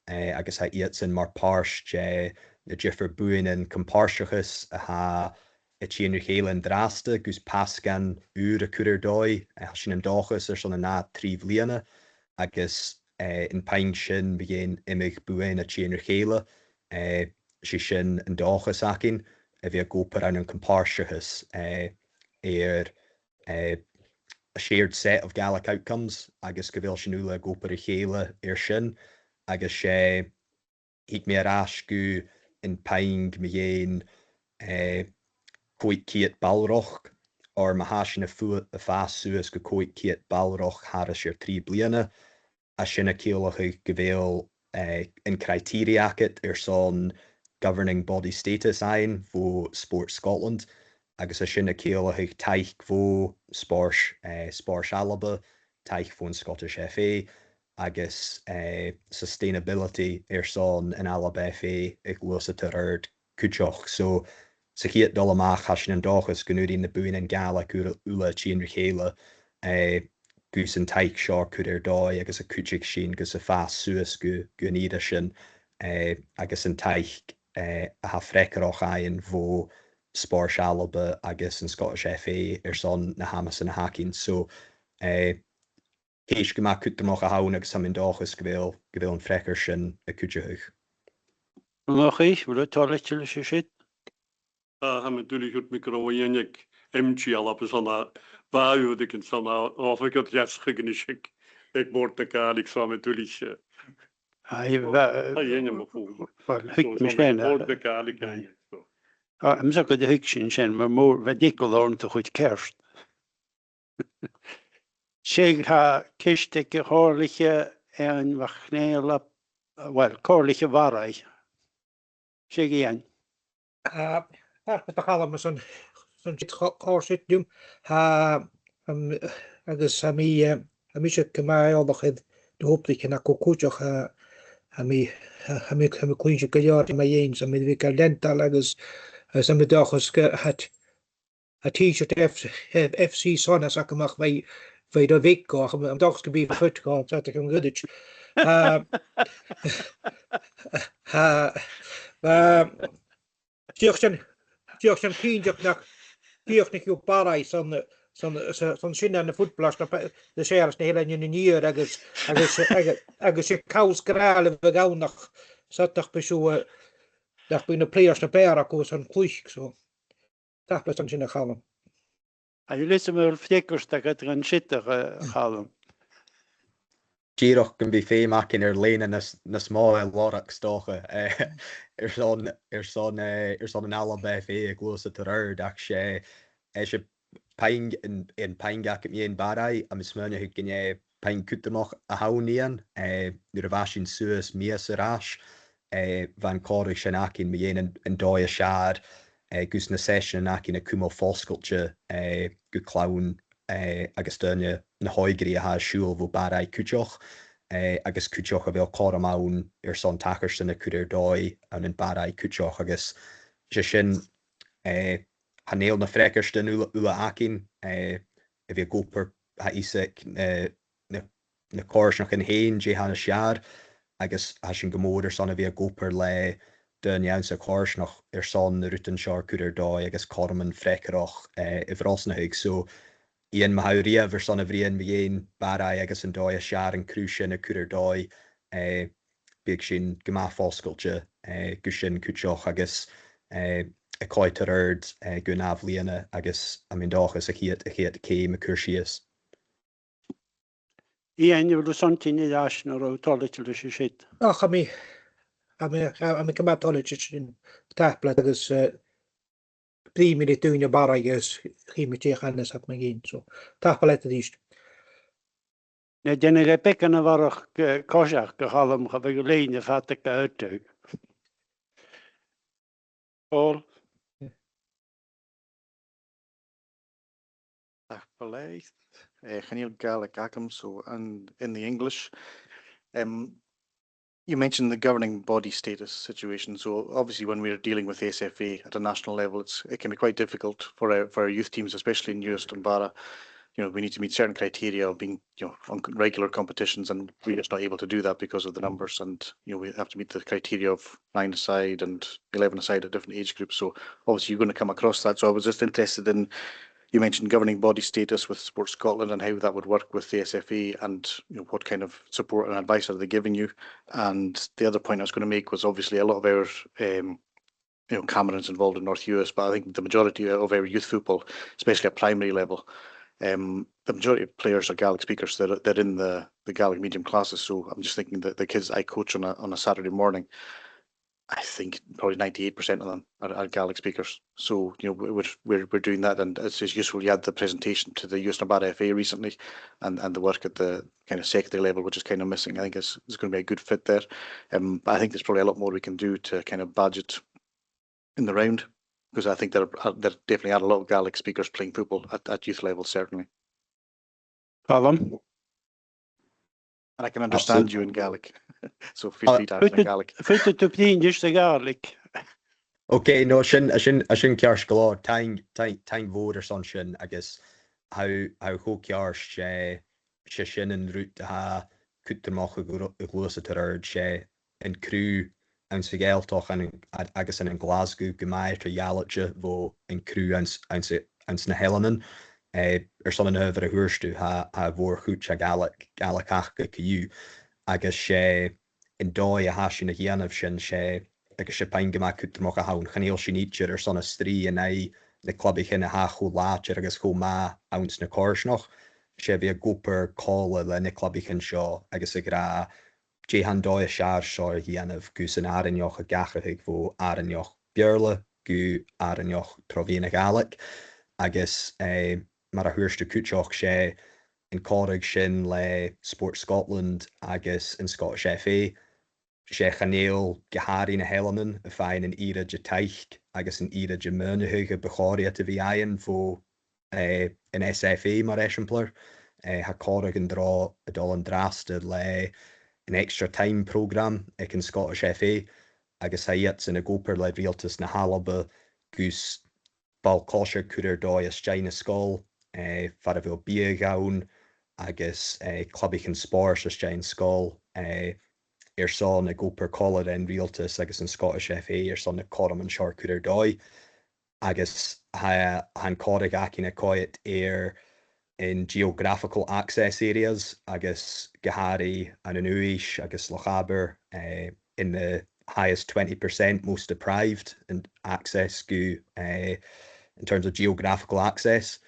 eh, agus tha iadsan mar phàirt de na diofar buidhnean com-pàirteachas a tha a' tighinn ri chèile an-dràsta gus pasgan ùr a chur air dòigh, eh, tha sinn an dòchas airson an ath thrì bhliadhna, agus, eh, am puing sin mu dheidhinn iomadh buidheann a' tighinn ri chèile, eh, 's e sin an dòchas againn, a bhith ag obair ann an com-pàirteachas, eh, air, eh, a shared set of Gaelic outcomes, agus gu bheil sinn uile ag obair ri chèile air sin, agus 's e thig mi air ais gu am puing mu dheidhinn, eh, còig ceud ballrachd, oir ma tha sinn a' fu-, a' fàs suas gu còig ceud ballrachd thairis air trì bliadhna, tha sin a' ciallachadh gu bheil, eh, an criteria agad airson governing body status fhaighinn bho Sport Scotland, agus tha sin a' ciallachadh taic bho Spòrs, eh, Spòrs Alba, taic bhon Scottish F A, agus, eh, sustainability airson an Alba F A a ghluasad air adhart cuideachd. So, sa chiad dol a-mach, tha sinn an dòchas gun urrainn na buidhnean Gàidhlig uile, uile a' tighinn ri chèile, eh, gus an taic seo a chur air dòigh agus a' cuideachadh sinn gus a fàs suas gu, gu an ìre sin, eh, agus an taic, eh, a tha freagarrach fhaighinn bho Spòrs Alba agus an Scottish F A airson na h-amasan a th' againn. So, eh, ceist gu math cudromach a th' ann agus tha mi an dòchas gu bheil, gu bheil an freagair sin a' cuideachadh. An dòchas, a bheil thu toilichte leis a sin? Ah, tha mi duilich, thuirt mi gun robh Iain aig M G Alba, agus ann a bha thu aig an son a, oifigear leasachadh a-nis aig, aig Bòrd na Gàidhlig, so tha mi duilich, eh. Aye, bha, tha Iain air mo chùl. Well, so, thuig mi sin, Bòrd na Gàidhlig, aye, so. Ah, tha mi a' smaoineachadh gun do thuig sinn sin, mar mòr, bha d' eagal oirnn a chur ceart. Seadh, tha ceist aig a' chomhairliche Iain MacNèill, well, comhairliche Bharraigh. Seadh, Iain. Ah, tapadh leat, a Chaluim, airson, airson siud cho-, chòrd siud rium. Tha, um, agus tha mi, eh, tha mise gu math eòlach air na h-obraichean agaibh cuideachd, tha, tha mi, tha, tha mi, tha mi a' cluinntinn gu leòr mu dheidhinn, tha mi air a bhith gan leantail agus, agus tha mi an dòchas gu, tha, tha T-shirt F-, F-, F C Sonas agam ach bha, bha e ro bheag dhomh, ach tha mi an dòchas gum bi e a' fit dhomh, 's e sin a th' agam ri dhèanamh. Ah, ah, ah, dìreach sin, dìreach sin cinnteach nach, dìreach nach eil Barraigh son, son, son, son sin na footballers na, na Seirbheis na h-Eileanan an Iar agus, agus, agus, agus 's e call 's gràdh a bhiodh ann ach 's dòcha nach bi sibh, eh, nach bi na players na b' fheàrr agaibh son cluich, so. Tapadh leat airson sin, a Chaluim. A bheil fhios agad am bheil freagairt agad dhan siud, a Chaluim? Dìreach gum bi feum againn air lèine nas, nas motha a lorg, 's dòcha, eh, airson, airson, eh, airson an Alba F A a ghluasad air adhart, ach 's e, eh, 's e puing, an, an puing agam mu dheidhinn Barraigh, tha mi a' smaoineachadh gun e puing cudromach a th' ann, Iain, eh, nuair a bha sinn suas mìos air ais, eh, bha an còmhradh sin againn mu dheidhinn an, an dòigh as fheàrr, eh, gus na seiseanan againn a chumail fosgailte, eh, gu clann eh, agus daoine na h-òigridh a tha a' siubhal bho Bharraigh cuideachd, eh, agus cuideachd a bheil cothrom ann airson tachartasan a chur air dòigh ann am Barraigh cuideachd, agus 's e sin, eh, chan eil na freagairtean uile, uile againn, eh, a bhith ag obair, tha fhios aig, eh, na, na coimhearsnachdan fhèin dè tha nas fheàrr, agus tha sinn gu mòr airson a bhith ag obair le daoine anns a' choimhearsnachd airson na rudan seo a chur air dòigh agus cothroman freagarrach, eh, a bhrosnachadh. So, Iain, ma tha thu riamh airson a bhruidhinn mu dheidhinn Barraigh agus an dòigh as fheàrr an cruth sin a chur air dòigh, eh, bidh sinn gu math fosgailte, eh, gu sin cuideachd agus, eh, a' coimhead air adhart, eh, gu na bliadhna agus tha mi an dòchas a' chiad, a' chiad cheum a' cur sìos. Iain, a bheil thu airson tighinn air ais no an robh thu toilichte leis a sin? Och, tha mi, tha mi, tha mi gu math toilichte sin. Tapadh leat agus, eh, bruidhnidh mi ri daoine à Barraigh agus chì mi dè chanas iad mu dheidhinn. So, tapadh leat a-rithist. Nì, dèanamaid beagan a bharrachd, eh, coiseachd, a Chaluim, cha bhi thu lèine fada gu h-àrd. Paul? Tapadh leibh. Eh, chan eil Gàidhlig agam, so in, in the English. Um, you mentioned the governing body status situation. So obviously, when we're dealing with the S F A at a national level, it's, it can be quite difficult for our, for our youth teams, especially in Uibhist and Barra. You know, we need to meet certain criteria of being, you know, on regular competitions, and we're just not able to do that because of the numbers. And, you know, we have to meet the criteria of nine-a-side and eleven-a-side at different age groups. So obviously, you're gonna come across that. So I was just interested in, you mentioned governing body status with Sports Scotland and how that would work with the S F A and, you know, what kind of support and advice are they giving you. And the other point I was gonna make was obviously a lot of our, um, you know, Cameron's involved in North Uist, but I think the majority of our youth football, especially at primary level, um, the majority of players are Gaelic speakers. They're, they're in the, the Gaelic medium classes. So I'm just thinking that the kids I coach on a, on a Saturday morning, I think probably ninety-eight percent of them are, are Gaelic speakers. So, you know, we- we're, we're, we're doing that, and it's just useful. You had the presentation to the Uist na Barra F A recently, and, and the work at the kind of secondary level, which is kind of missing. I think it's, it's gonna be a good fit there. Um, but I think there's probably a lot more we can do to kind of badge it in the round, 'cause I think there are, there definitely are a lot of Gaelic speakers playing football at, at youth level, certainly. Calum? And I can understand you in Gaelic, so feel free to answer in Gaelic. Faodaidh tu bruidhinn ris a' Ghàidhlig. Ok, no, sin, sin, sin ceart gu leòr. Taing, taing, taing mhòr airson sin, agus tha, tha cho ceart, 's e, 's e sin an rud a tha cudromach a ghlu-, a ghluaisinn air adhart, 's e an cruth anns a' Ghàidhealtachd an, a-, agus ann an Glaschu gu math eadar-dhealaichte bho an cruth anns, anns a', anns na h-eileanan. Eh, airson an adhbhar a thuirt thu, tha, tha a' mhòr-chuid a' Ghàidhlig, Gàidhlig aca co-dhiù. Agus 's e an dòigh a tha sinn a' dèanamh sin, 's e, agus 's e puing gu math cudromach a th' ann, chan eil sinn idir airson a' strì an aghaidh na clubaichean a tha cho làidir agus cho math anns na coimhearsnachd. 'S e bhith ag obair còmhla le na clubaichean seo agus ag ràdh, dè tha an dòigh as fheàrr seo a dhèanamh gus an àrainneachd a dh'atharrachadh bho àrainneachd Bheurla gu àrainneachd tro mheadhan na Gàidhlig. Agus, eh, mar a thuirt thu cuideachd, 's e an còmhradh sin le Sport Scotland agus an Scottish F A, 's e chan eil gu h-àraidh na h-eileanan a' faighinn an ìre de thaic agus an ìre de mhaoineachadh a bu chòir iad a bhith fhaighinn bho, eh, an S F A mar eisimpleir. Eh, tha còmhradh an-dràsta a' dol an-dràsta le an Extra Time programme aig an Scottish F A, agus tha iadsan ag obair le Riaghaltas na h-Alba gus ball-coise a chur air dòigh às dèidh na sgoil, eh, far a bheil biadh ann, agus, eh, clubaichean spòrs às dèidh an sgoil, eh, airson ag obair còmhla ri an riaghaltas agus an Scottish F A airson na cothroman seo a chur air dòigh. Agus tha, tha an còmhradh againn a' coimhead air an geographical access areas, agus gu h-àraidh ann an Uibhist agus Loch Abar, eh, in the highest twenty percent most deprived in access gu, eh, in terms of geographical access.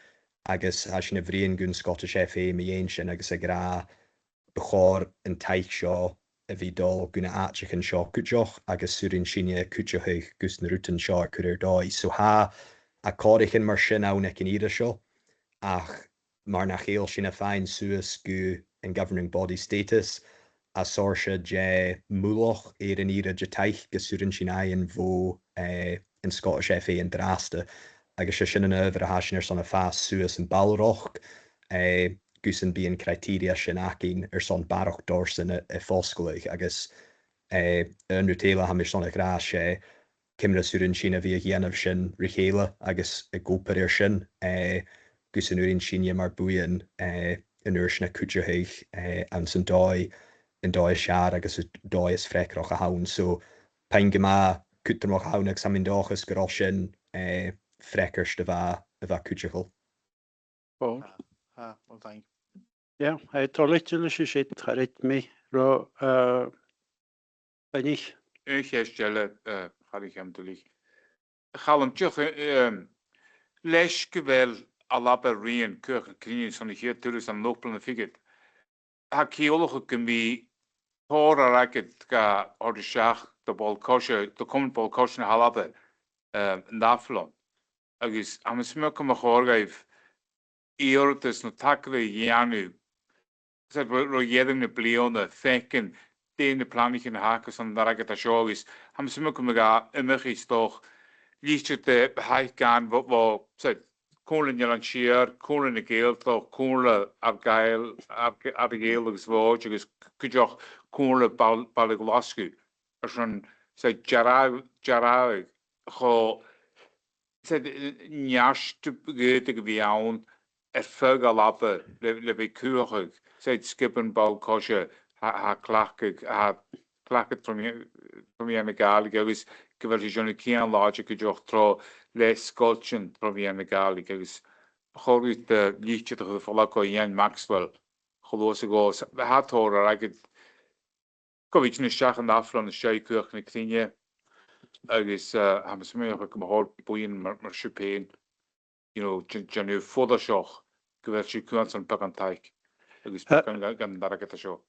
Agus tha sinn a' bruidhinn gun Scottish F A mu dheidhinn sin agus ag ràdh bu chòir an taic seo a bhith a' dol gu na h-àiteachan seo cuideachd agus 's urrainn sinne cuideachadh gus na rudan seo a chur air dòigh. So tha, tha còmhraidhean mar sin ann aig an ìre seo, ach mar nach eil sinn a' faighinn suas gu an governing body status, tha seòrsa de mhullach air an ìre de thaic gus 's urrainn sinn fhaighinn bho, eh, an Scottish F A an-dràsta. Agus 's e sin an adhbhar a tha sinn airson a' fàs suas am ballrachd, eh, gus am bi an criteria sin againn airson barrachd dorsan a, a fosgladh, agus, eh, an rud eile a tha mi airson a ràdh, 's e ciamar as urrainn sinn a bhith a' dèanamh sin ri chèile agus ag obair air sin, eh, gus an urrainn sinne mar bhuidheann, eh, an uair sin a chuideachadh, eh, anns an dòigh, an dòigh as fheàrr agus an dòigh as freagarrach a th' ann. So, pàirt gu math cudromach a th' ann agus tha mi an dòchas gun robh sin, eh, freagairt a bha, a bha cuideachail. Paul? Ah, ah, well, thank you. Yeah, eh, toilichte leis an sin, cha chreid mi ro, eh, Beathag. Aon cheist eile, eh, Charraig Cheann Duilich. Chaluim, dìreach, eh, em, leis gu bheil Alba a' riaghladh Cuach na Cruinne son a' chiad turas ann an ochd bliadhna fichead, tha e ciallachadh gum bi tòrr airgid ga thoirt a-steach do bhall-coise, do Chomann Ball-coise na h-Alba, eh, an ath-bhliadhna. Agus tha mi a' smaoineachadh gum bu chòir dhaibh iarrtas no tagradh a dhèanamh, 's e, ro, ro dheireadh na bliadhna, feuch dè na planaichean a th' aca son an airgead a tha seo, agus tha mi a' smaoineachadh gum bi e iomchaidh, 's dòcha, litir de dh'fhaicinn bho, bho, 's e, Comhairle an Eilein Siar, Comhairle na Gàidhealtachd, Comhairle Earra-Ghàidh-, Ear-, Earra-Ghàidheal agus Mhòid, agus cuideachd Comhairle Bail-, Baile Ghlaschu, airson, 's e, dearbh-, dearbhadh cho, 's e, neart a dh'fhaodadh a bhith ann air feadh Alba le, le bhith a' cruthachadh, 's e, sgioban ball-coise a, a tha a' cleachdadh, a tha a' cleachdadh tro mheadh-, tro mheadhan na Gàidhlig, agus gu bheil sinn a' dèanamh cion làidir cuideachd tro, le sgoiltean tro mheadhan na Gàidhlig, agus bu chòir dhut, eh, litir a chur am falach gu Iain Maxwell cho luath 's a ghabhas. Tha tòrr airgid gu bhith a' tighinn a-steach an ath-bhliadhna a-steach gu Cuach na Cruinne, agus, eh, tha mi a' smaoineachadh gum bu chòir buidheann mar, mar seo fhèin, you know, dè-, dèanamh follaiseach gu bheil sinn a' cumail sinn beagan taic, agus, eh, beagan dhan, dhan airgead a tha seo.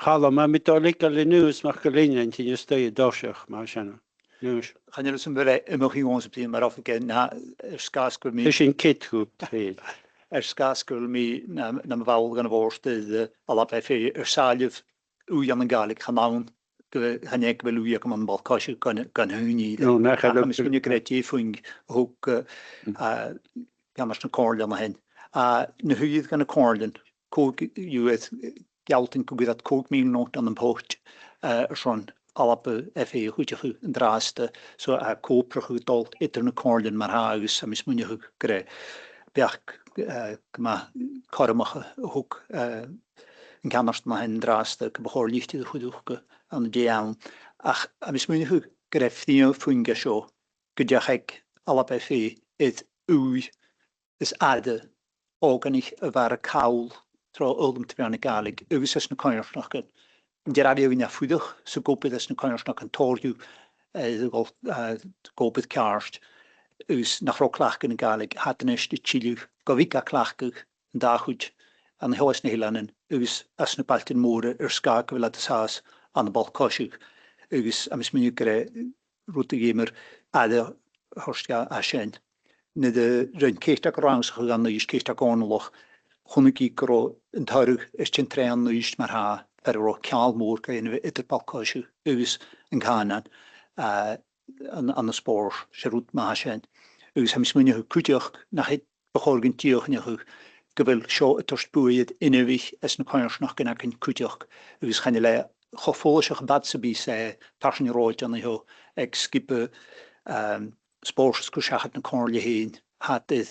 Chaluim, tha mi a' dol a leigeil ri Aonghas MacIlleathain a thighinn a-steach an toiseach, mar sin. Aonghas. Chan eil fhios agam a bheil e iomchaidh dhòmhsa bruidhinn, mar a bha agad, na, air sgàth 's gu bheil mi, 's e sin cead dhut, fhèin. Air sgàth 's gu bheil mi nam, nam bhall dhen a' bhòrd, eh, de Alba F A air sàillibh ùidh ann an Gàidhlig, chan ann gu, chan e gu bheil ùidh agam ann am ball-coise gun, gun ùine. No, nach eil. Ach tha mi a' smaoineachadh gur e deagh phuing a thug, eh, eh, ceannard na comhairle an sin. A, na h-uiread dha na comhairlean, còig, you, eh, gealltainn gun cuir iad còig mìle not ann am poit, eh, airson Alba F A a chuideachadh an-dràsta, so, eh, co-obrachadh a' dol eadar na comhairlean mar-thà, agus tha mi a' smaoineachadh gur e beachd, eh, gu math cothromach a thug, eh, an ceannard an sin an-dràsta gum bu chòir litir a chur thuca ann an dèidh sin. Ach tha mi a' smaoineachadh gur e prìomh phuing a tha seo, gun deach aig Alba F A air ùidh is aire òigridh a bhith air a call tro fhoghlam tro mheadhan na Gàidhlig agus anns na coimhearsnachdan. An dearbh fheadhainn a tha a' fuireach 's ag obair anns na coimhearsnachdan, tòrr dhiubh, eh, a' dol, eh, ag obair ceart, agus nach robh cleachdadh na Gàidhlig, tha iad a-nis a' tilleadh gu bhith ga cleachdadh an dà chuid ann an toiseach na h-eileanan agus anns na bailtean mòra air sgàth gu bheil iad an sàs ann am ball-coise, agus tha mi a' smaoineachadh gur e rud a dh'fheumar aire a thoirt dha sin. Nuair a rinn Ceiteag rannsachadh ann an Uibhist, Ceiteag Dhòmhnallach, chunnaic i gun robh an toradh air tighinn tron Uibhist mar-thà, far an robh ceangal mòr ga dhèanamh eadar ball-coise agus an cànan, eh, ann, ann an spòrs, 's e rud math a tha sin. Agus tha mi a' smaoineachadh cuideachd nach e bu chòir dhuinn dìochuimhneachadh gu bheil seo a' toirt buaidh air inbhich anns na coimhearsnachdan againn cuideachd, agus chan eil e cho follaiseach am bad sam bith 's e tarsainn an rathaid an seo aig sgioba, ehm, spòrs a' cur seachad na comhairle fhèin, tha iad air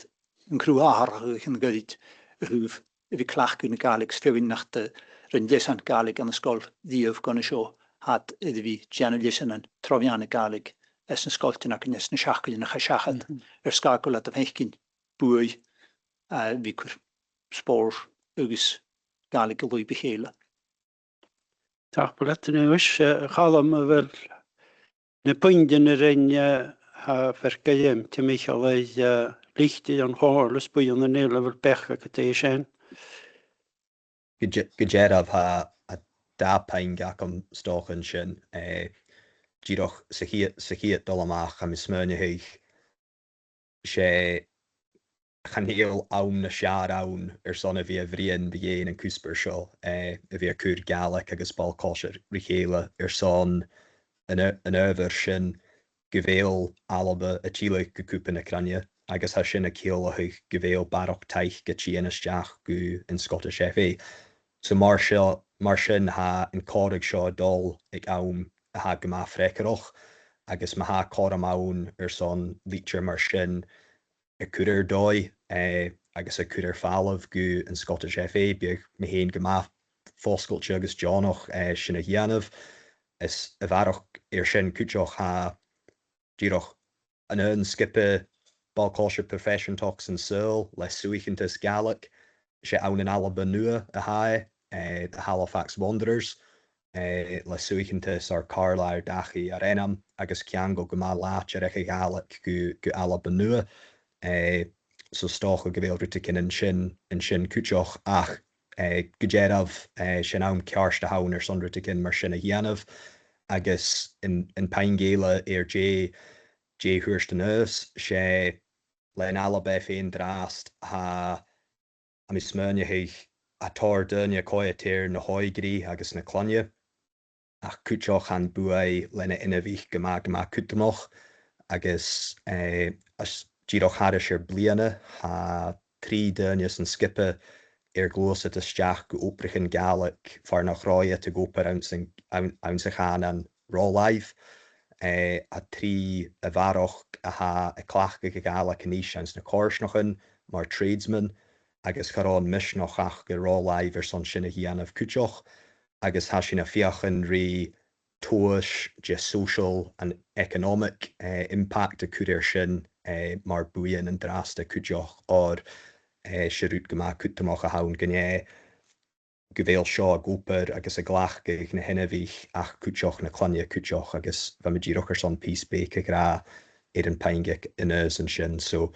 an cruth atharrachadh a chur air a thaobh a bhith a' cleachdadh na Gàidhlig 's feadhainn nach do rinn leasan Gàidhlig ann an sgoil riamh gun a seo, tha iad air a bhith a' dèanamh leasanan tro mheadhan na Gàidhlig anns na sgoiltean againn anns na seachdainean a chaidh seachad, air sgàth gu bheil iad a' faicinn buaidh, eh, bhith a' cur spòrs agus Gàidhlig an lùib a chèile. Tapadh leat, a Aonghais. Eh, a Chaluim, a bheil na puingean a rinn, eh, tha fear-gairm timcheall air, eh, litir dhan chomhairle is buidheann eile, a bheil beachd agad air sin? Gu dè-, gu dearbh, tha, tha dà phuing agam 's dòcha an sin, eh, dìreach sa chiad, sa chiad dol a-mach, tha mi a' smaoineachadh, 's e, chan eil àm nas fheàrr ann airson a bhith a' bruidhinn mu dheidhinn an cuspair seo, eh, a bhith a' cur Gàidhlig agus ball-coise ri chèile airson an a-, an adhbhar sin gu bheil Alba a' tilleadh gu Cupa na Cruinne, agus tha sin a' ciallachadh gu bheil barrachd taic a' tighinn a-steach gu an Scottish F A. So mar seo, mar sin tha an còmhradh seo a' dol aig àm a tha gu math freagarrach, agus ma tha cothrom ann airson litir mar sin a chur air dòigh, eh, agus a chur air falbh gu an Scottish F A, bidh mi fhìn gu math fosgailte agus deònach, eh, sin a dhèanamh. Is a bharrachd air sin cuideachd tha dìreach an aon sgioba ball-coise proifeiseantach san t-saoghal le suaicheantas Gàidhlig. 'S e ann an Alba Nuadh a tha e, eh, the Halifax Wanderers, eh, le suaicheantas ar càrla, ar dachaigh, ar ainm, agus ceangal gu math làidir aig a' Ghàidhlig gu, gu Alba Nuadh. Eh, so 's dòcha gu bheil rudeigin an sin, an sin cuideachd, ach, eh, gu dearbh, eh, 's e an àm ceart a th' ann airson rudeigin mar sin a dhèanamh, agus an, an puing eile air dè, dè thuirt Aonghas, 's e len Alba fhèin an-dràsta, tha, tha mi a' smaoineachadh, tha tòrr dhaoine a' coimhead air na h-òigridh agus na cloinne, ach cuideachd tha am buaidh leis na h-inbhich gu math, gu math cudromach, agus, eh, às dìreach thairis air bliadhna, tha trì daoine san sgioba air gluasad a-steach gu obraichean Gàidhlig far nach robh iad ag obair anns an, ann, anns a' chànan ro làimh. Eh, tha trì a bharrachd a tha a' cleachdadh a' Ghàidhlig a-nis anns na coimhearsnachdan mar tradesmen, agus cha robh am misneachd aca ro làimh airson sin a dhèanamh cuideachd, agus tha sinn a' feuchainn ri tomhas de social and economic, eh, impact a chur air sin, eh, mar buidheann an-dràsta cuideachd, oir, eh, 's e rud gu math cudromach a th' ann gun e gu bheil seo ag obair agus a' glacadh na h-inbhich ach cuideachd na cloinne cuideachd, agus bha mi dìreach airson pìos beag a ràdh air an puing aig Aonghas an sin. So,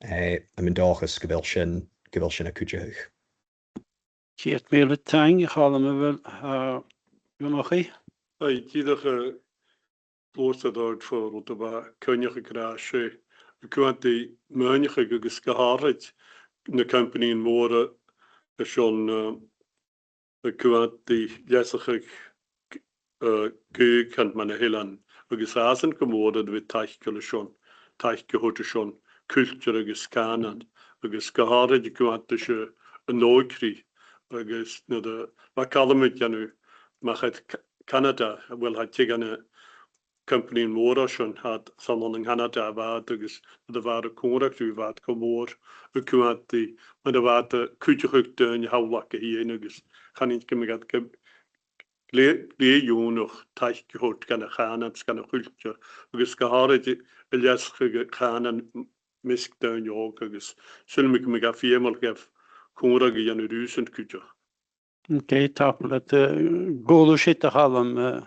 eh, tha mi an dòchas gu bheil sin, gu bheil sin a' cuideachadh. Ceud mìle taing, a Chaluim, a bheil, eh, Donnchaidh? Aye, dìreach, eh, gluasad air falbh rud a bha cuimhneach ag ràdh, 's e a' cumail a' mhaoineachadh agus gu h-àraid na companaidhean mòra airson, eh, a' cumail a' leasachadh, eh, Gàidhlig mar na h-eileanan, agus tha sin gu mòr air a bhith taiceil airson, taic a thoirt airson cultar agus cànan, agus gu h-àraid a' cumail a' seo an òigridh, agus nuair a bha Calum a' dèanamh, ma-thà, Ca-, Canada, uill, tha teagamh na companaidhean mòra sin, tha iad san Canada a bha iad, agus nuair a bha iad a' còmhradh riutha, bha iad gu mòr a' cumail a' mhaoineachadh, cuideachadh daoine thall aca fhèin, agus chanainn gum biodh iad gu lè-, lèir-dheònach taic a thoirt dhan a' chànan 's dhan a' chultar, agus gu h-àraid a' leasachadh a' chànain am measg daoine òga, agus saoilidh mi gum biodh e feumail dhaibh còmhradh a dhèanamh riuthasan cuideachd. Ok, tapadh leat, eh, an cuala sibh, a Chaluim, eh,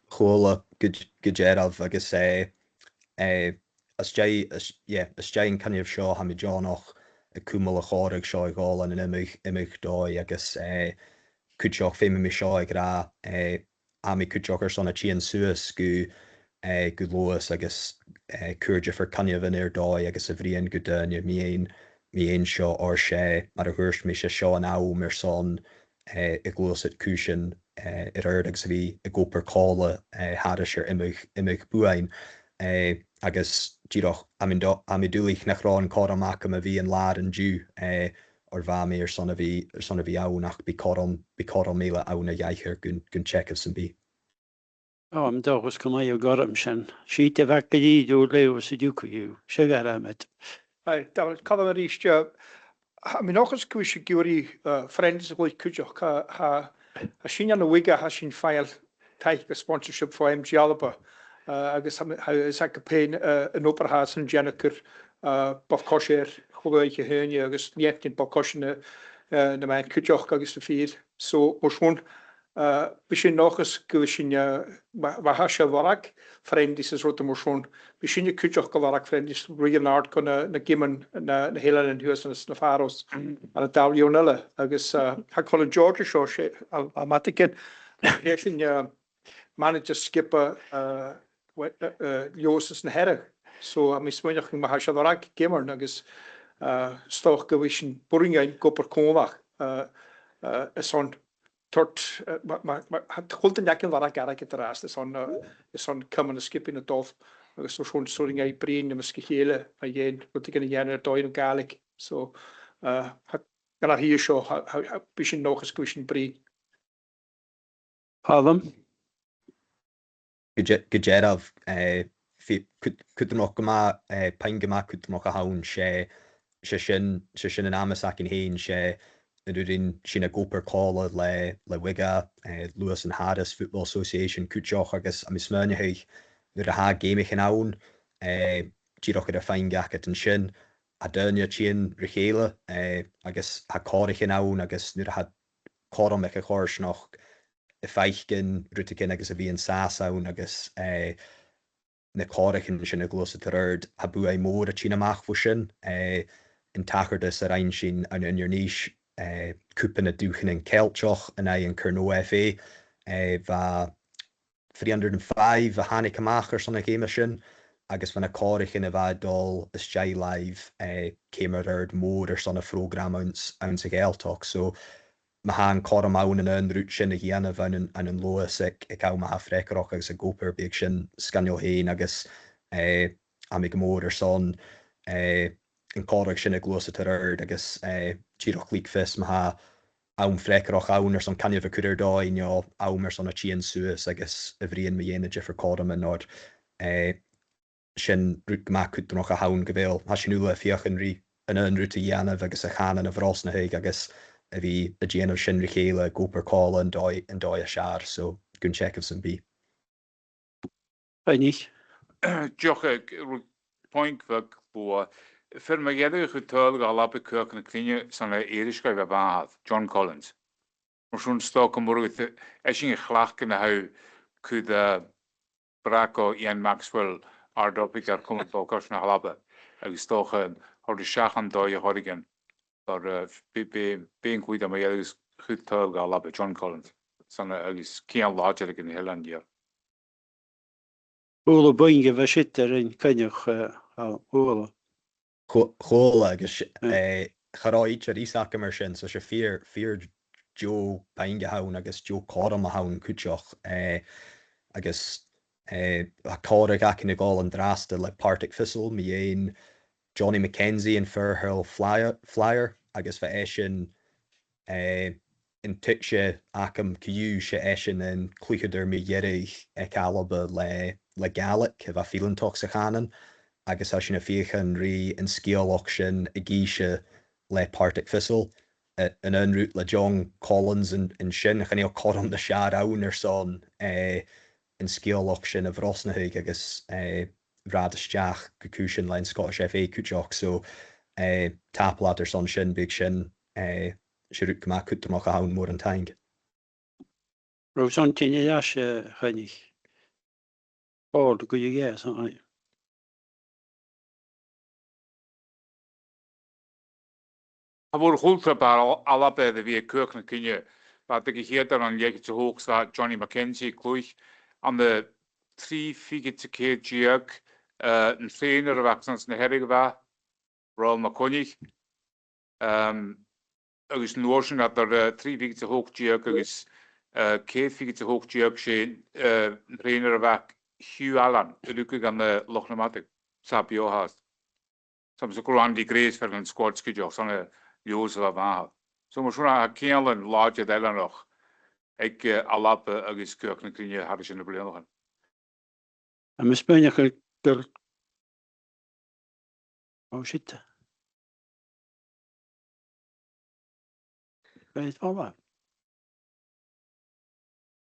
Chuala gu, gu dearbh agus, eh, eh, às dèidh, às, yeah, às dèidh an coinneimh seo, tha mi deònach a' cumail a' chòmhradh seo a dhol ann an iomadh, iomadh dòigh agus, eh, cuideachd feumaidh mi seo a ràdh, eh, tha mi cuideachd airson a thighinn suas gu, eh, gu Leòdhas agus, eh, cur diofar coinneamhan air dòigh agus a bhruidhinn gu daoine mu dheidhinn, mu dheidhinn seo oir 's e, mar a thuirt mi, 's e seo an àm airson, eh, a' gluasad cùisean, eh, air adhart agus a bhith ag obair còmhla, eh, thairis air iomadh, iomadh buain. Eh, agus dìreach, tha mi an dò-, tha mi duilich nach robh an cothrom agam a bhith an làr an-diugh, eh, oir bha mi airson a bhith, airson a bhith ann, ach bidh cothrom, bidh cothrom eile ann a dh'aithghearr gun, gun teagamh sam bith. Ò, tha mi an dòchas gum bi e gorm sin. Siud a bha gu lèir leibh sa diùca dhiubh. Siud a bha mi. Aye, Dòmhnall, Calum a-rithist, eh, tha mi an dòchas gu bheil sibh ag iarraidh, eh, Friendly's a chluich cuideachd, tha, tha, tha sinn ann an Wigan, tha sinn a' faighinn taic agus sponsorship bho M G Alba, eh, agus tha mi, tha, is aca fhèin, eh, an obair a tha iadsan a' dèanamh a' cur, eh, ball-coise air a h-uile oidhche Haoine agus leantainn ball-coise na, eh, na madainn cuideachd agus na fir. So, mar sin, eh, bidh sinn an dòchas gu bheil sinn, eh, ma, ma tha sibh a' lorg Friendly's is rudan mar sin, bidh sinne cuideachd a' lorg Friendly's, ruith an-àird gu na, na geamannan, na, na h-eileanan shuas anns na Faroes, ann an dà bhliadhna eile. Agus, eh, tha Colin George an seo, 's e, a, a' madainn, 's e sin, eh, manaidsear sgioba, eh, we-, eh, eh, Leòdhas anns na Hearadh. So, tha mi a' smaoineachadh ma tha sibh a' lorg geamannan agus, eh, 's dòcha gu bheil sinn a' buineadh gu obair còmhla, eh, eh, airson toirt, eh, ma, ma, ma, tha, a h-uile duine againn a' lorg airgead an-dràsta airson, eh, airson cumail na sgiobaidhean a' dol, agus so, so, so, rinn e bruidhinn am measg a chèile, a dhèanamh, rudeigin a dhèanamh air dòigh na Gàidhlig. So, uh, tha, gun a thìr seo, tha, tha, tha, bidh sinn an dòchas gum bi sinn bruidhinn. Calum? Gu dè-, gu dearbh, eh, fi-, cud-, cudromach gu math, eh, puing gu math cudromach a th' ann, 's e, 's e sin, 's e sin an amas againn fhèin, 's e an urrainn sinn a' co-obair còmhla le, le Wigan, eh, Lewis and Harris Football Association cuideachd, agus tha mi a' smaoineachadh nuair a tha geamaichean ann, eh, dìreach air a' phuing agad an sin, tha daoine a' tighinn ri chèile, eh, agus tha còraichean ann, agus nuair a tha cothrom aig a' choimhearsnachd a' faicinn rudeigin agus a bhith an sàs ann agus, eh, na còraichean sin a' gluasad air adhart, tha buaidh mòr a' tighinn a-mach bho sin, eh, an tachartas a rinn sinn ann an Inbhir Nis, eh, Cupa na Dùthchannan Ceilteach an aghaidh an Carno F A, eh, bha three hundred and five a thàinig a-mach airson a' gheama sin, agus bha na còraichean a bha a' dol às dèidh làimh, eh, ciamar a tha iad mòr airson a' phrògram anns, anns a' Ghàidhealtachd. So, ma tha an cothrom ann an aon rud sin a dhèanamh ann an, ann an Leòdhas aig, aig àm a tha freagarrach agus ag obair, bidh sin sgoinneil fhèin agus, eh, tha mi gu mòr airson, eh, an còrr sin a ghluasad air adhart agus, eh, dìreach leig fios ma tha àm freagarrach ann airson coinneamh a chur air dòigh, no àm airson a' tighinn suas agus a' bruidhinn mu dheidhinn na diofar chothroman, oir, eh, sin rud gu math cudromach a th' ann gu bheil, tha sinn uile a' feuchainn ri an aon rud a dhèanamh agus a' chànan a bhrosnachadh agus a bhith a' dèanamh sin ri chèile, ag obair còmhla an dòigh, an dòigh as fheàrr, so gun teagamh sam bith. Coinnich. Deoch, eh, ru-, point bheag luath. Fear mu dheireadh a chuir tadhal dha Alba Cuach na Cruinne 's ann à Èirisgeigh a bha e, John Collins. Mar sin 's dòcha gun robh e, esan a chleachd na tha cur, eh, Bràc o Ian Maxwell, Ard-Oifigear Comann Ball-coise na h-Alba, agus 's dòcha, eh, thoir seachad an dòigh a thoirt dhan, oir, eh, b-, b-, b' e an cuid a bha mu dheireadh a chuir tadhal dha Alba, John Collins. 'S ann, eh, agus ceann làidir aig an eilean, yeah. Chuala buain gu bheil siud air an Coinneach, eh, a chuala. Chu-, chuala agus, eh, cha robh idir fhios agam air sin, so 's e fìor, fìor dheagh bhuain a th' ann agus deagh chothrom a th' ann cuideachd, eh, agus, eh, tha còmhradh againn a' dol an-dràsta le Partick Thistle, mu dheidhinn Johnny McKenzie, an fir-shruth flyer, flyer, agus bha esan, eh, an tuigse agam co-dhiù, 's e esan an cluicheadair mu dheireadh aig Alba le, le Gàidhlig a bha fileantach sa chànan, agus tha sinn a' feuchainn ri an sgeulachd sin a dh'innse le Partick Thistle. Eh, an aon rud le John Collins an, an sin, chan eil cothrom nas fheàrr ann airson, eh, an sgeulachd sin a bhrosnachadh agus, eh, rathad a-steach gu cùisean leis an Scottish F A cuideachd. So, eh, tapadh leat airson sin, bidh sin, eh, 's e rud gu math cudromach a th' ann, mòran taing. Robh seo an teine leis, eh, Choinnich? Ò, do ghuidhe, yes, aye. Tha mòr-chultar Al-, Alba air a bhith aig Cuach na Cruinne. Bha iad aig a' chiad rann leth-cheud 's a h-ochd 's bha Johnny McKenzie a' cluich. Ann an trì fichead 's a ceithir deug, eh, an trèanair a bh' aca-san, 's na Hearadh a bha, Raghnall MacCoinnich. Ehm, agus an uair sin eadar, eh, trì fichead 's a h-ochd deug agus, eh, ceithir fichead 's a h-ochd deug, 's e, eh, an trèanair a bh' aca, Hugh Allan, a rugadh ann an, eh, Loch nam Madadh, 's e beò a th' ann. 'S ann, 's ann gu robh Andy Gray is fear dhen squad cuideachd, 's ann à Leòdhas a bha a mhàthair. So mar sin tha ceangal làidir eileanach aig, eh, Alba agus Cuach na Cruinne thairis air na bliadhnaichean. Tha mi a' smaoineachadh gur, gur, oh shit. Right, hold on.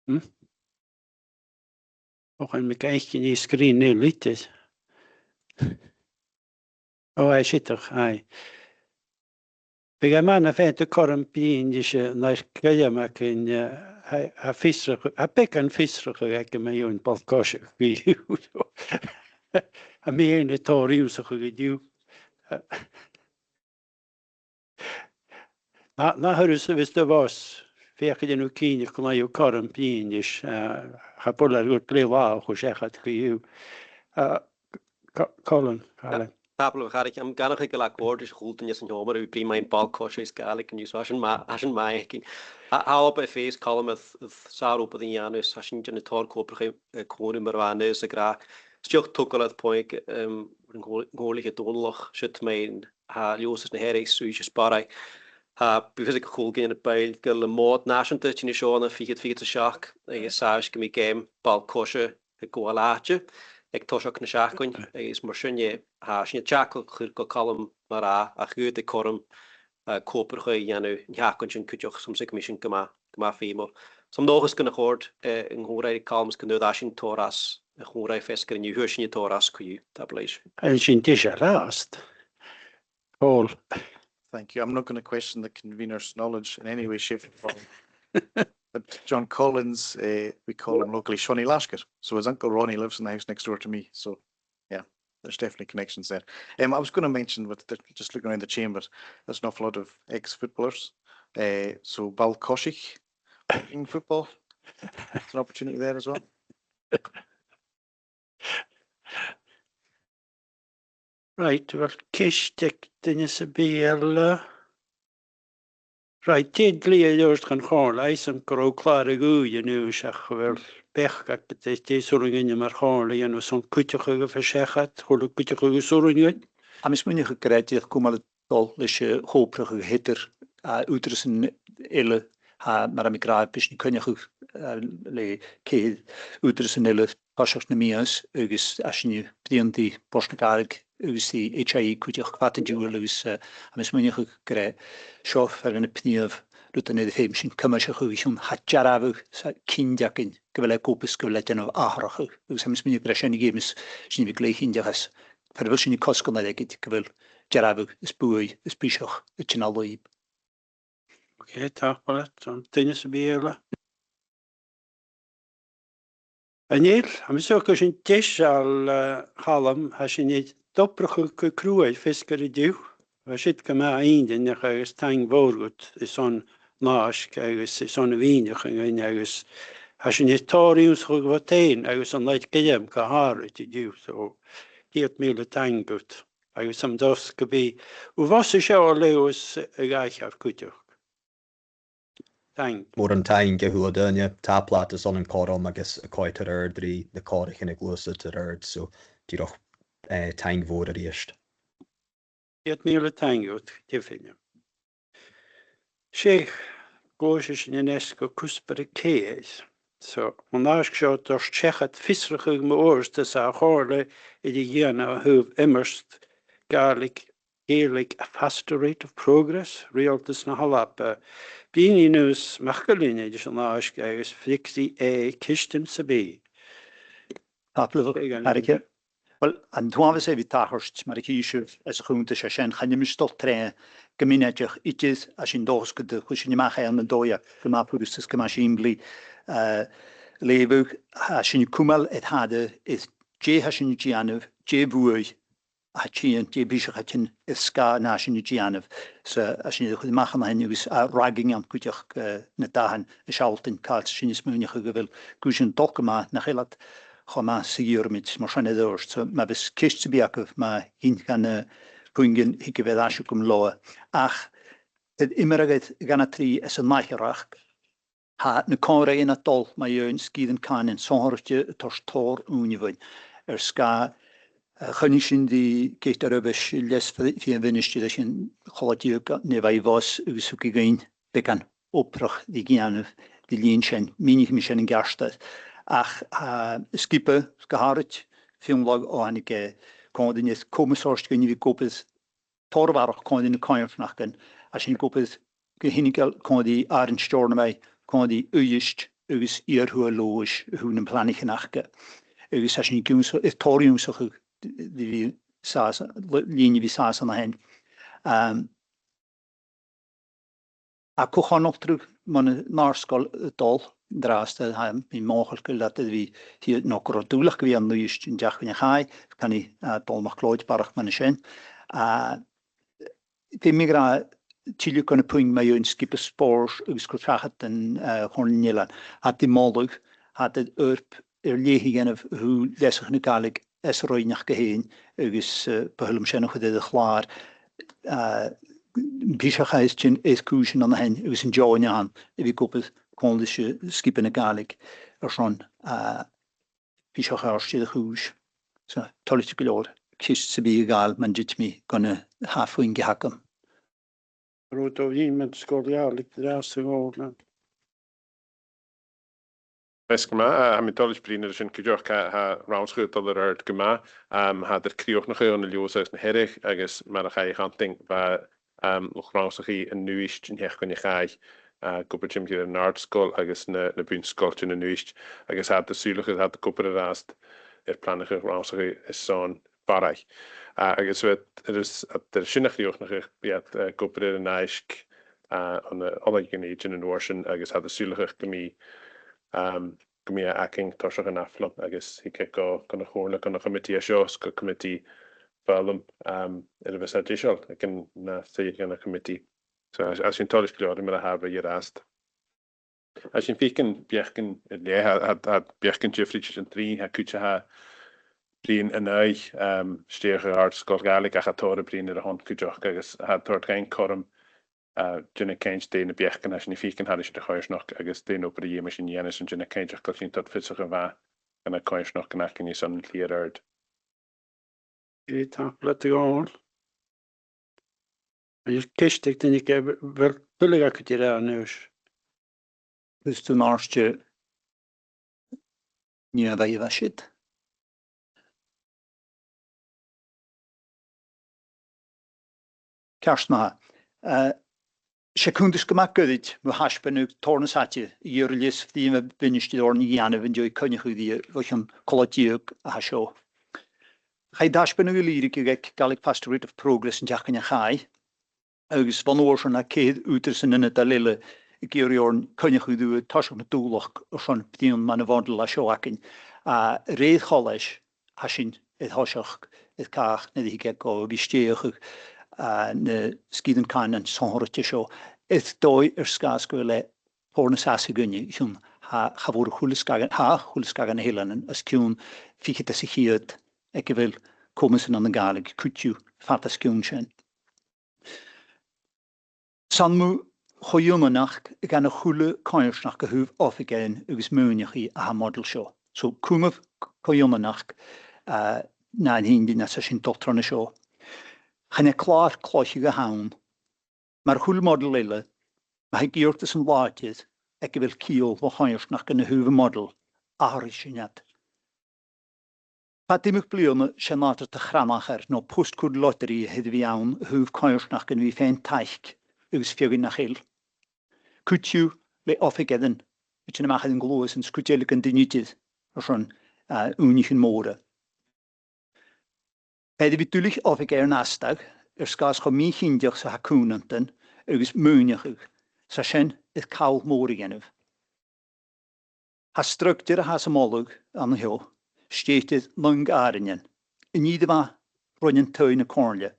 Hmm? Och, chan eil mi ga fhaicinn air sgrìn an-diugh. Ò, aye, siudach, aye. Bhiodh e math nam faigheadh tu cothrom bruidhinn ris an fhear-coille againn, eh, tha, tha fiosrachadh, tha beagan fiosrachaidh aige mu dheidhinn ball-coise co-dhiù. Tha mi fhìn a' toirt ionnsachadh an-diugh. Na, na thuras a bhios tu a' bhus, feuch a dhèanamh cinnteach gun fhaigh thu cothrom bruidhinn ris, eh, cha b' urrainn dhut glè mhath a chur seachad co-dhiù. Eh, Co-, Colin, Colin. Tapadh leibh, a charaid. Tha mi a' smaoineachadh gu bheil e a' còrdadh ris a' chùl-duine san t-seòmar a bhith a' bruidhinn mu bhall-coise is Gàidhlig an-diugh, so tha sin math, tha sin math fhaicinn. Tha, tha obair fhèis, Colin, air, air sàr obair a dhèanamh, is tha sinn a' dèanamh tòrr co-obrachadh, eh, còmhla mar a bha Aonghas ag ràdh. 'S dòcha togail air puing, um, an gcomhairliche Dòmhnallach, siud mar a tha Leòdhas na Hearadh, Uibhist is Barraigh. Tha, bidh fios aig a h-uile duine air a bheil gu bheil am Mòd Nàiseanta a' tighinn an seo ann am fichead fichead 's a seachd, agus 's aithne dhomh gum bi geama ball-coise a' gabhail àite aig toiseach na seachdain, agus mar sin, eh, tha sinn a' teagasg gu, gu Calum mar a, ach gheibh e cothrom, eh, co-obrachadh a dhèanamh an t-seachdain sin cuideachd, 's ann 's aithne dhomh sin gu math, gu math feumail. 'S ann an dòchas gun a' chòrd, eh, an còmhradh aig Calum 's gun tèid sinn tòrr às a' chòmhradh feasgar an-diugh, tha sinn tòrr às co-dhiù. Tapadh leibh. Tha sinn deiseil a-rithist. Paul. Thank you. I'm not gonna question the convener's knowledge in any way, shape or form. But John Collins, eh, we call him locally Seonaidh Lascair. So his uncle Ronnie lives in the house next door to me. So, yeah, there's definitely connections there. Um, I was gonna mention, with the, just looking around the chamber, there's an awful lot of ex-footballers. Eh, so ball-coise in football, it's an opportunity there as well. Right, a bheil ceist aig duine sam bith eile? Right, dè an t-slighe a leugh sibh dhan chomhairle? Tha fhios gun robh clàradh ùr an-diugh, ach a bheil beachd agaibh dè, dè as urrainn dhuinne mar chomhairle a dhèanamh airson cuideachadh a bhith seachad, a h-uile cuideachadh as urrainn dhuinn? Tha mi a' smaoineachadh gur e dìreach cumail a' dol leis a' cho-obrachadh eadar, eh, ùghdarrasan eile, tha, mar a tha mi ag ràdh, bidh sinn a' coinneachadh, eh, le ceithir ùghdarrasan eile toiseach na mìos agus tha sinn a' bruidhinn ri Bòrd na Gàidhlig agus ri H I E cuideachd fad an t-siubhail agus, eh, tha mi a' smaoineachadh gur e seo fear de na prìomh rudan air am feum sinn cumail seachad, chionn tha dearbhadh sa chinnteach againn gu bheil e ag obair 's gu bheil e a' dèanamh atharrachadh agus tha mi a' smaoineachadh gur e sin an geama 's sinn a bhith glè chinnteach às. Far a bheil sinn a' cosg an airgid gu bheil dearbhadh is buaidh is biseach a' tighinn à lùib. Ok, tapadh leat. An duine sam bith eile? Chan eil, tha mi a' smaoineachadh gu bheil sinn deiseil, eh, Chaluim, tha sinn air obrachadh gu cruaidh feasgar an-diugh. Bha siud gu math inntinneach agus taing mhòr dhut airson an aithisg agus airson a' mhìneachadh againn agus tha sinn air tòrr ionnsachadh bhuat fhèin agus an làrach-ghairm gu h-àraid an-diugh, so ceud mìle taing dhut. Agus tha mi an dòchas gum bi uabhasach seo a Leòdhas a dh'aithghearr cuideachd. Taing. Mòran taing a h-uile duine, tapadh leat airson an cothrom agus a' coimhead air adhart ri na còraichean a ghluasad air adhart, so dìreach, eh, taing mhòr a-rithist. Ceud mìle taing dhut, Tiffany. 'S e, gluaisidh sinn a-nis gu cuspair a ceithir. So, an aithisg seo, toirt seachad fiosrachadh mu fhurasta sa chomhairle air a dhèanamh a thaobh iomairt Gàidhlig, Gaelic Faster Rate of Progress, Riaghaltas na h-Alba. Bidh Aonghas MacIlleathain air an aithisg agus freagraidh e ceistean sam bith. Tapadh leibh, Erica. Uill, an t-uabhas a bha a' tachairt, mar a chì sibh, às a' chunntas, 's e sin, chan eil mise a' dol troimhe gu mionaideach idir, tha sinn an dòchas gun do chuir sinn a-mach aon no dhà gu math furasta 's gu math sìmplidh, eh, a leughadh. Tha sinn a' cumail air thàire air dè tha sinn a' dèanamh, dè a' bhuaidh a tha tighinn, dè am biseach a tha tighinn air sgàth na tha sinn a' dèanamh. So, tha sinn a' cur a-mach an sin agus a' fhragging ann cuideachd, eh, na dathan a' sealltainn càit a bheil sinn a' smaoineachadh gu bheil cùisean a' dol gu math, nach eil iad cho math 's a dh'iarramaid, mar sin air adhart. So, ma bhios ceist sam bith agaibh, ma thig e dhan, eh, puingean, thigibh air ais thugam leotha. Ach, air iomradh air dhà no trì às an atharrachadh, tha na còmhraidhean a' dol mu dheidhinn sgìrean cànain sònraichte a' toirt tòrr ùine dhuinn. Air sgàth, eh, choinnich sinn ri Ceitear Uibhist, Leas Fia-, Fiadh Mhinisteir, a sin, a' chòmhla dìreach Naomh Adhamh Bhos agus thug i dhuinn beagan obrach ri dhèanamh ri linn sin, mìnich mi sin an-ceartuair. Ach, eh, sgioba, gu h-àraid, Fionnlagh, o thàinig, eh, còmhla ris, comas ort dhuinn a bhith ag obair tòrr a bharrachd còmhla ri na coimhearsnachdan, tha sinn ag obair gu h-innigeil còmhla ri Àrainn Steòrnabhaigh, còmhla ri Uibhist agus Iar-Thuath Leòdhais a thaobh nam planaichean aca. Agus tha sinn ag ionnsachadh, air tòrr ionnsachadh ri bhith sàs-, linn a bhith sàs ann a shin. Ehm, tha co-chonaltradh mun an àrd-sgoil a' dol an-dràsta, tha mi mothachail gu bheil iad air a bhith, no gun robh dùil aca a bhith ann an Uibhist an t-seachdain a chaidh, chan eil, eh, Dòmhnall MacLeòid barrachd mun a sin. Eh, feumaidh mi ràdh, tilleadh gu na puing mu dheidhinn sgioba spòrs agus cur seachad an, eh, Chomhairle nan Eilean. Tha iad a' moladh, tha iad air obair air leth a dhèanamh a thaobh leasachadh na Gàidhlig às an roinn aca fhèin agus, eh, bu thoil leam sin a chur air a' chlàr. Eh, am biseach a tha tighinn air cùisean ann a shin agus an deòin a th' ann a bhith ag obair còmhla ris sgioba na Gàidhlig airson, eh, biseach a thoirt air a' chùis. So, toilichte gu leòr. Ceist sam bith a ghabhail, mun tèid mi gun a' tha fuing a th' agam. Rud a bhith mun sgoil Ghàidhlig an-dràsta a dh'fhonn. Tha mi toilichte bruidhinn air sin cuideachd, tha, tha rannsachadh a' dol air adhart gu math, um, tha iad air crìochnachadh ann an Leòdhas agus na Hearadh, agus mar a chaidh a chantainn, bha, um, luchd-rannsachaidh an Uibhist an t-seachdain a chaidh, uh, ag obair timcheall air an àrd-sgoil agus na, na bun-sgoiltean an Uibhist, agus tha iad a' sùileachadh, tha iad ag obair air fhathast air planaigeadh rannsachaidh airson Barraigh. Uh, agus bha iad, air is, iad air sin a chrìochnachadh, bidh iad, uh, ag obair air an aice, uh, ann an Oilthigh Dhùn Èideann an uair sin, agus tha iad a' sùileachadh gum bi, um, gum bi e againn toiseach an ath-bhliadhna, agus thig e gu, gun a' chomhairle, gun a' chomataidh seo, 's gu comataidh foghlam, um, air a bheil seo deiseil, aig an, na, suidhe gun a' chomataidh. So, tha, tha sinn toilichte gu leòr mar a tha e air fhaicinn. Tha sinn a' faicinn beachdan air leth, tha, tha, tha beachdan diofraichte an trì, tha cuid a tha bruidhinn an aghaidh, um, stèidheachadh àrd-sgoil Ghàidhlig, ach tha tòrr a' bruidhinn air a shon cuideachd, agus tha e a' toirt dhuinn cothrom, uh, dèanamh cinnteach dè na beachdan a tha sinn a' faicinn thairis air a' choimhearsnachd agus dè an obair a dh'fheumas sinn a dhèanamh airson dèanamh cinnteach gu bheil sinn a' toirt fiosrachadh mhath dhan a' choimhearsnachd a th' againn san t-slighe air adhart. Gu dearbh, tapadh leat, a Dhòmhnaill. An e ceist aig duine aig a bheil tuilleadh aca ri ràdh a-nis? Is tu an-àirde, nì a bhith a' siud. Ceart ma-thà. Eh, 's e cunntas gu math goirid mu thaisbeanadh tòrr nas fhaide a dh'iarr leas-phrìomh a' mhinisteir oirnn a dhèanamh an dèidh coinneachadh rithe bho chionn cola-deug a tha seo. Chaidh taisbeanadh a lìbhrigeadh aig Gaelic Pastoral Rate of Progress an t-seachdain a chaidh, agus bhon uair sin tha ceithir ùghdarrasan ionadail eile ag iarraidh oirnn coinneachadh riutha toiseach na Dùbhlachd airson bruidhinn mun a' mhodal a tha seo againn. A rèir choltais, tha sinn air thoiseach air càch nuair a thig e gu bhith stèidheachadh, eh, na sgìrean cànain sònraichte seo. Air dòigh air sgàth 's gu bheil e tòrr nas fhasa dhuinne, chionn tha, cha mhòr a h-uile sgath, tha a h-uile sgath dha na h-eileanan os cionn fichead às a' cheud aig a bheil comasan ann an Gàidhlig, cuid dhiubh fada os cionn sin. 'S ann mu cho-ionannachd dhan a h-uile coimhearsnachd a thaobh oifigearan agus maoineachaidh a tha am modal seo. So, cùm co-ionannachd, eh, nan inntinn às a sin dol tron a seo. Chan e clàr cloiche a th' ann. Mar a h-uile modal eile, ma thig iarrtas an làidir aig a bheil ciall bho choimhearsnachdan a thaobh a' mhodal, atharraich sinn iad. Fad iomadh bliadhna, 's e nàdar de chrannchur no postcode lottery a th' air a bhith ann a thaobh coimhearsnachdan a bhith faighinn taic agus feadhainn nach eil. Cuid dhiubh le oifigearan a' tighinn a-mach air an gluasad 's cuid eile gun duine idir airson, eh, ùinichean mòra. Bha e air a bhith duilich oifigearan aistagh air sgàth 's cho mì-chinnteach 's a tha cùmhnantan agus maoineachadh, 's tha sin air call mòr a dhèanamh. Tha structar a tha sa mholadh an seo stèidhichte naoi àrainnean, an ìre mhath roinnean taigh na comhairle.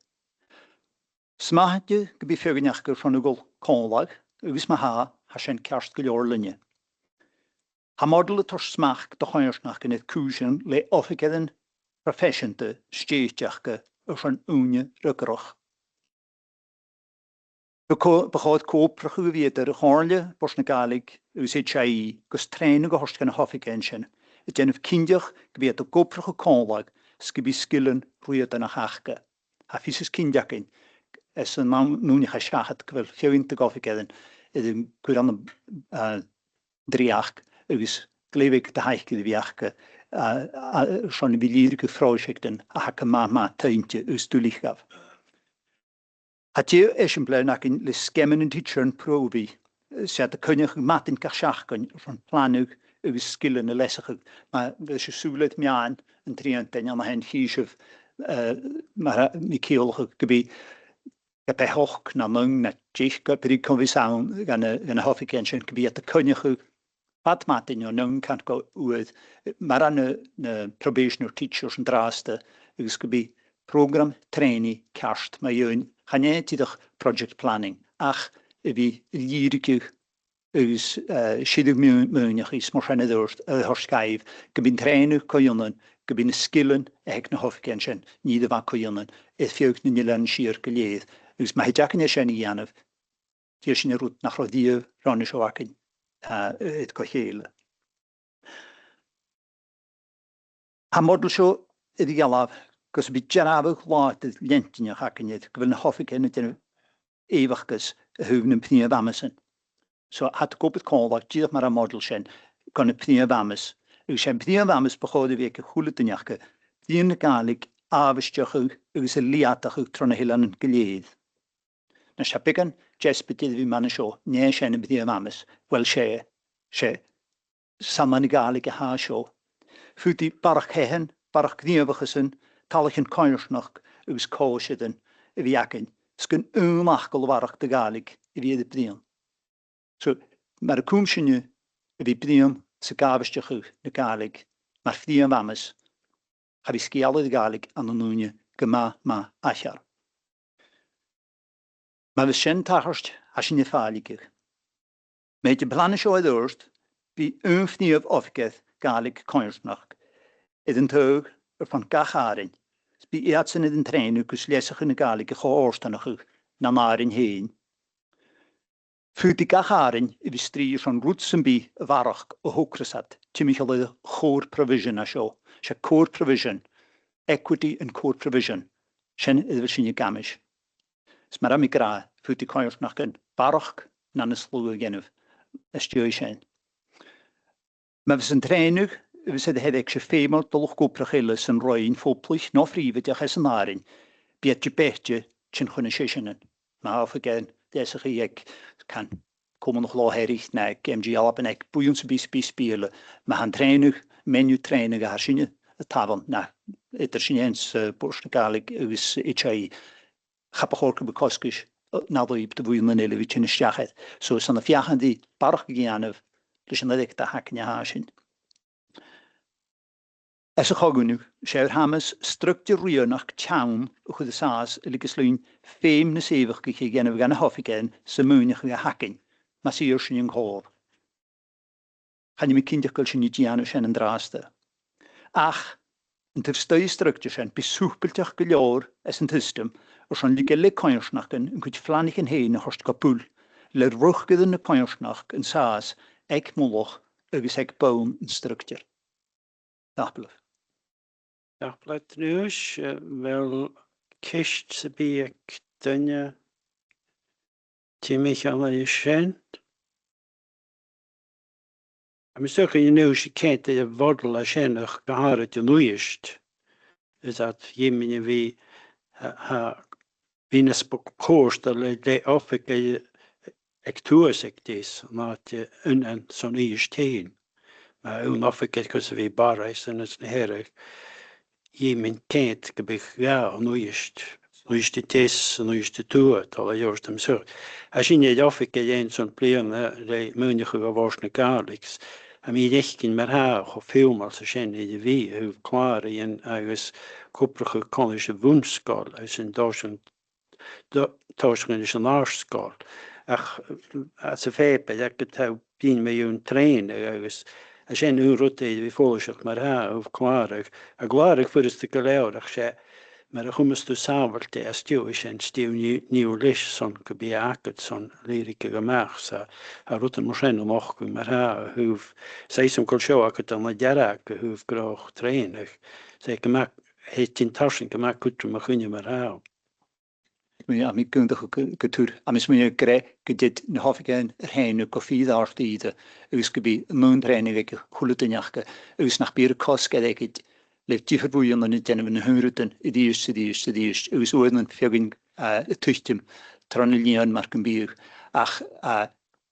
'S mathaid gum bi feadhainn aca airson a dhol còmhla agus ma tha, tha sin ceart gu leòr leinne. Tha am modal a' toirt smachd do choimhearsnachdan air cùisean le oifigearan proifeiseanta stèidhichte aca airson ùine fhreagarrach. Bu co-, bu chòir co-obrachadh a bhith eadar a' chomhairle, Bòrd na Gàidhlig agus H I E gus trèanadh a thoirt dha na h-oifigearan sin, a' dèanamh cinnteach gum bi iad ag obrachadh còmhla 's gum bi sgilean riatanach aca. Tha fios is cinnt againn, às an àm, an ùine a chaidh seachad, gu bheil feadhainn de dh'oifigearan air an cur ann am, eh, dreuchd agus glè bheag de thaic air a bhith aca, eh, eh, airson a bhith a' lìbhrigeadh phròiseactan a th' aca math, math toinnte agus duilich dhaibh. Tha deagh eisimpleir againn le sgeama nan tidsearan pròbhaidh, eh, 's iad a' coinneachadh madainn gach seachdain airson planadh agus sgilean a leasachadh. Ma bhios sibh a' sùil air meadhan an triantain ann a shin, chì sibh, eh, mar a tha mi a' ciallachadh, gum bi ge b' e ochd no naoi no deich, ge b' e cò bhios ann dha na, dha na h-oifigearan sin, gum bi iad a' coinneachadh fad madainn o naoi can gu uair, mar a tha na, na probationary teachers an-dràsta, agus gum bi prògram trèanaidh ceart mu dheidhinn, chan e dìreach project planning, ach a bhith a' lìbhrigeadh agus, eh, sireadh maoin-, maoineachaidh is mar sin air adhart, a thoirt dhaibh, gum bi an trèanadh co-ionann, gum bi na sgilean a th' aig na h-oifigearan sin, an ìre mhath co-ionann, air feadh nan eileanan siar gu lèir. Agus ma thèid againn air sin a dhèanamh, tha sin an rud nach robh riamh ron a seo againn, eh, air co-cheangal. Tha am modal seo air a dhealbh gus am bi dearbhadh làidir leantainneach againn air gu bheil na h-oifigearan a' dèanamh èifeachdas a thaobh nam prìomh amasan. So, tha iad ag obair còmhla, dìreach mar a tha am modal sin, gu na prìomh amas. Agus 's e am prìomh amas bu chòir a bhith aig a h-uile duine aca, bruidhinn na Gàidhlig, àbhaisteachadh agus a leudachadh tro na h-eileanan gu lèir. Nis, tha beagan deasbad air a bhith mar seo, nì sin am prìomh amas, uill, 's e, 's e, 's ann anns a' Ghàidhlig a tha seo. Faodaidh barrachd thaighean, barrachd gnìomhachasan, tallaichean coimhearsnachd agus còisirean a bhith againn, 's gun aon fhacal a bharrachd de Ghàidhlig a bhith air a bruidhinn. So, mar a chùm sinne a bhith a' bruidhinn 's ag àbhaisteachadh na Gàidhlig mar phrìomh amas, cha bhi sgeul air a' Ghàidhlig ann an ùine gu math, math aithghearr. Ma bhios sin a' tachairt, tha sinne a' fàilligeadh. Ma thèid am plana seo air adhart, bidh aon phrìomh oifigear Gàidhlig coimhearsnachd air an taghadh airson gach àrainn, 's bidh iadsan air an trèanadh gus leasachadh na Gàidhlig a cho-fhortanachadh nan àrainn fhèin. Faodaidh gach àrainn a bhith a' strì airson rud sam bith a bharrachd a thogras iad, timcheall air a' core provision a tha seo. 'S e core provision, equity and core provision, sin air a bheil sinne ag amas. Is mar a tha mi ag ràdh, faodaidh coimhearsnachdan barrachd nan nas lugha a dhèanamh às dèidh sin. Ma bhios an trèanadh a bhios air a thoirt, 's e feumail do luchd-obrach eile san roinn, phoblach no phrìobhaideach anns an àrainn, bidh iad dibeaite tighinn chun nan seiseanan. Ma tha oifigearan leasachaidh aig, can, Comann a' Chlò Sheirgich no aig M G Alba no aig buidheann sam bith, sam bith, sam bith eile, ma tha an trèanadh, menu trèanaidh a tha sinne a' tabhann, no eadar sinne anns, eh, Bòrd na Gàidhlig agus H I E, cha bu chòir gum bi cosgais, eh, na lùib do bhuidhnean eile a bhith a' tighinn a-steach air. So, 's ann a' feuchainn ri barrachd a dhèanamh leis an oireachd a th' againn a tha sin. Anns a' cho-dhùnadh, 's e ar th' amas structar riaghalach teann a chur an sàs a leigeas leinn feum nas èifeachdaiche a dhèanamh dha na h-oifigearan 's am maoineachadh a th' againn, mas fhìor sin an còrr. Chan eil mi cinnteach gu bheil sinne a' dèanamh sin an-dràsta. Ach, an taobh a-staigh an structar sin, bidh sùbailteachd gu leòr anns an t-siostam airson leigeil le coimhearsnachdan an cuid phlanaichean fhèin a thoirt gu buil, le riochdairean na coimhearsnachd an sàs aig mullach agus aig bonn an structar. Tapadh leibh. Tapadh leat, Aonghas. Eh, a bheil ceist sam bith aig duine timcheall air sin? Tha mi a' smaoineachadh gun do dh'innis sibh ceart air a' mhodal a tha sin, ach gu h-àraid an Uibhist. Is iad fhèin a bhith, tha, tha, bidh e nas cofhurtail le, le oifigear aig Tuathasg Deas, an àite, eh, an, an son Uibhist fhèin. Ma tha aon oifigear gus a bhith Barraigh 's ann anns na Hearadh, dh'fheumainn ceart gum biodh dhà an Uibhist, an Uibhist a Deas, an Uibhist a Tuath, tha e a' dol a dh'obair, tha mi a' smaoineachadh. Tha sinne air oifigear a dhèanamh son bliadhna le maoineachadh bho Bhòrd na Gàidhlig, 's tha mi a' faicinn mar-thà cho feumail 's a tha sin air a bhith, a thaobh clàradh agus co-obrachadh còmhla ris a' bhun-sgoil, agus an dòigh sin do, tòiseachadh leis an àrd-sgoil. Ach, eh, anns a' phàipear agad tha, bhithinn mu dheidhinn trèanadh agus, eh, sin aon rud a bhiodh follaiseach mar-thà, a thaobh clàradh. A' clàradh furasta gu leòr, ach 's e mar a chumas tu sàbhailt e às dèidh sin, às dèidh nì-, nì leis son gum bi e agad son lìbhrigeadh a-mach, 's tha, tha rudan mar sin a' nochdadh mar-thà, a thaobh, 's e sin gu bheil seo agad ann an dearbhadh a thaobh gnothach trèanadh. 'S e gu math, tha e a' tighinn tarsainn gu math cudromach dhuinne mar-thà. Mi, tha mi ag aontachadh gu, gu tur. Tha mi a' smaoineachadh gur e, gun tèid na h-oifigearan a thrèanadh gu fìor àrd-ìre, agus gum bi an aon trèanadh aig a h-uile duine aca, agus nach bi air a cosg airgid le diofar bhuidheannan a' dèanamh nan aon rudan a-rithist, a-rithist, a-rithist, agus uaireannan feadhainn, eh, a' tuiteam tron a' lìon mar gum biodh. Ach, eh,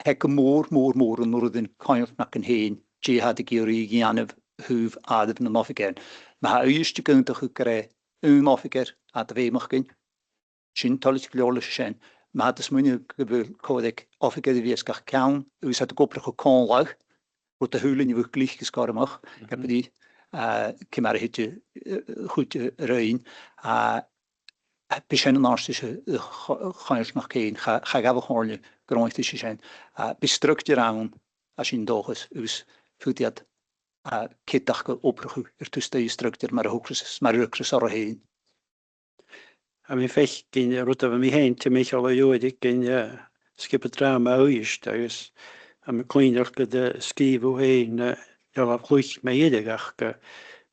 tha e gu mòr, mòr, mòr an urrainn coimhearsnachdan fhèin dè tha iad ag iarraidh a dhèanamh a thaobh àireamh nan oifigearan. Ma tha Uibhist ag aontachadh gur e aon oifigear a tha iad a' feumachdainn, sin toilichte gu leòr leis a sin. Ma tha iad a' smaoineachadh gu bheil còir aig oifigear a bhith aig gach ceann, agus iad ag obrachadh còmhla, rud a shaoileadh mi a bhiodh glic is cothromach, Mhm. ge brith, eh, ciamar a thèid, eh, chuid, eh, a roinn, eh, bidh sin an àrdachadh, eh, cho-, coimhearsnachd fhèin, cha, cha ghabh a chomhairle gu robh mise sin. Eh, bidh structar ann, tha sinn an dòchas, agus faodaidh iad, eh, cead aca obrachadh air taobh a-staigh an structar mar a thogras, mar a ruigheas orra fhèin. Tha mi a' faicinn rud a bha mi fhèin timcheall air a dhèanamh aig an, eh, sgioba dràma Uibhist, agus tha mi a' cluinntinn gun do sgrìobh thu fhèin, eh, dealbh-chluich mu dheireadh, ach, eh,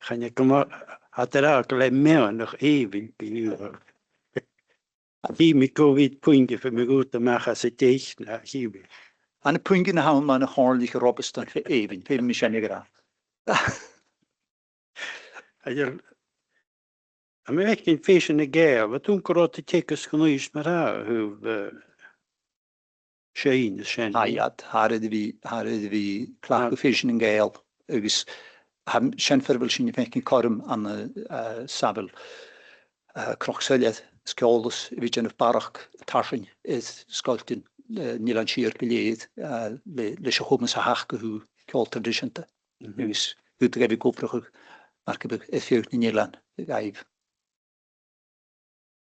chan e gu math, a' dol a ràdh gu bheil e meadhanach èibhinn gu leòr. Chì mi cò mheud puingean a bhios mi a' gabhail a-mach às an deich no chì mi. An e puingean a th' ann mun a' chomhairliche Robasdan fo èibhinn, feumaidh mi sin a ràdh. A bheil, a bheil fhèisean nan Gàidheal, a bheil thu an-còmhnaidh a' teagasg an Uibhist mar a tha thu, eh, sin, sin. Tha iad, tha iad air a bhith, tha iad air a bhith cleachdadh fhèisean nan Gàidheal, agus tha, sin far a bheil sinn a' faicinn cothrom ann an, eh, sàbhaladh, eh, cnoc-soilleir is Ceòlas a bhith a' dèanamh barrachd tarsainn air sgoiltean, eh, an Eilein Siar gu lèir, eh, le, leis a' chomas a th' aca gu ceòl traidiseanta. Mhm. Agus dh'fhaodadh e bhith ag obrachadh mar gum biodh air feadh nan eilean dhaibh.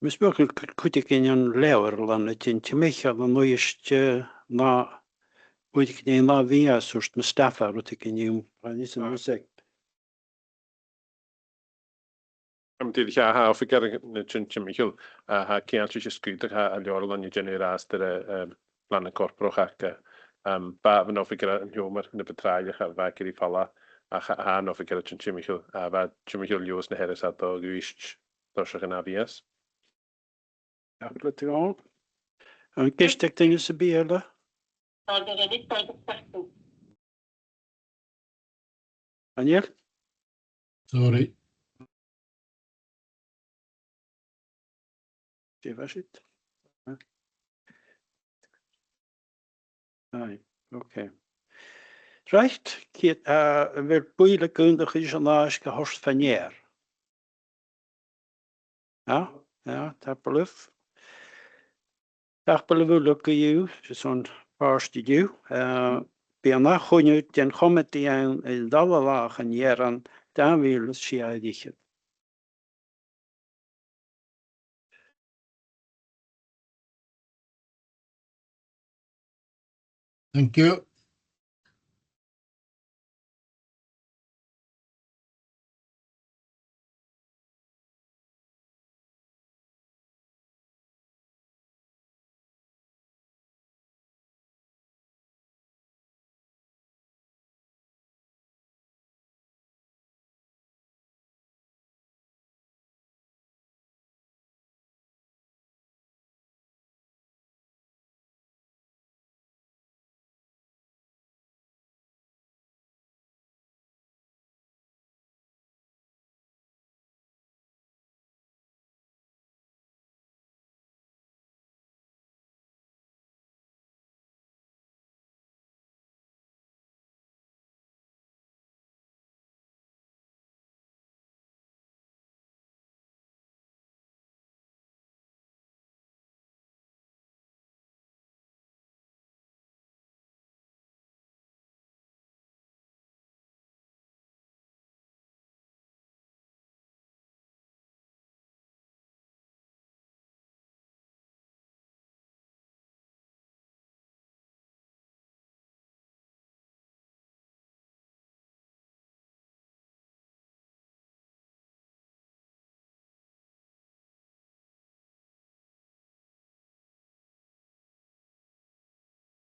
Mus mothaich gu bheil cuideigin an leabharlann a' tighinn timcheall an Uibhist, eh, no uaireigin an latha mheadhain, suirt mu staff rudeigin, you know, an is an is ag. Am, dìreach, tha, tha oifigearan a' tighinn timcheall, a tha ceangailte ris an sgìre, tha an leabharlann a' dèanamh an-dràsta, eh, eh, planadh corporach aca. Em, bha, bha an oifigear an t-seòmar na bu tràithe, a bha ag iarraidh falbh, ach tha, tha an oifigear a' tighinn timcheall, a bha timcheall Leòdhas na Hearadh san dòigh a-rithist, toiseach an ath mhìos. Tapadh leat, a Dhòmhnaill. An ceist aig duine sam bith eile? Daniel? Sorry. Dè bha siud? Aye, okay. Right, ciad, eh, a bheil buill againn ri chur ris an aithisg a thoirt fa-near? Tha, tha, tapadh leibh. Tapadh leibh uile co-dhiù, 's an pàirt an-diugh. Eh, bidh an ath choinneamh den chomataidh ann an dà là an Ath Ghearran, dà mhìle 's a sia air fhichead. Thank you.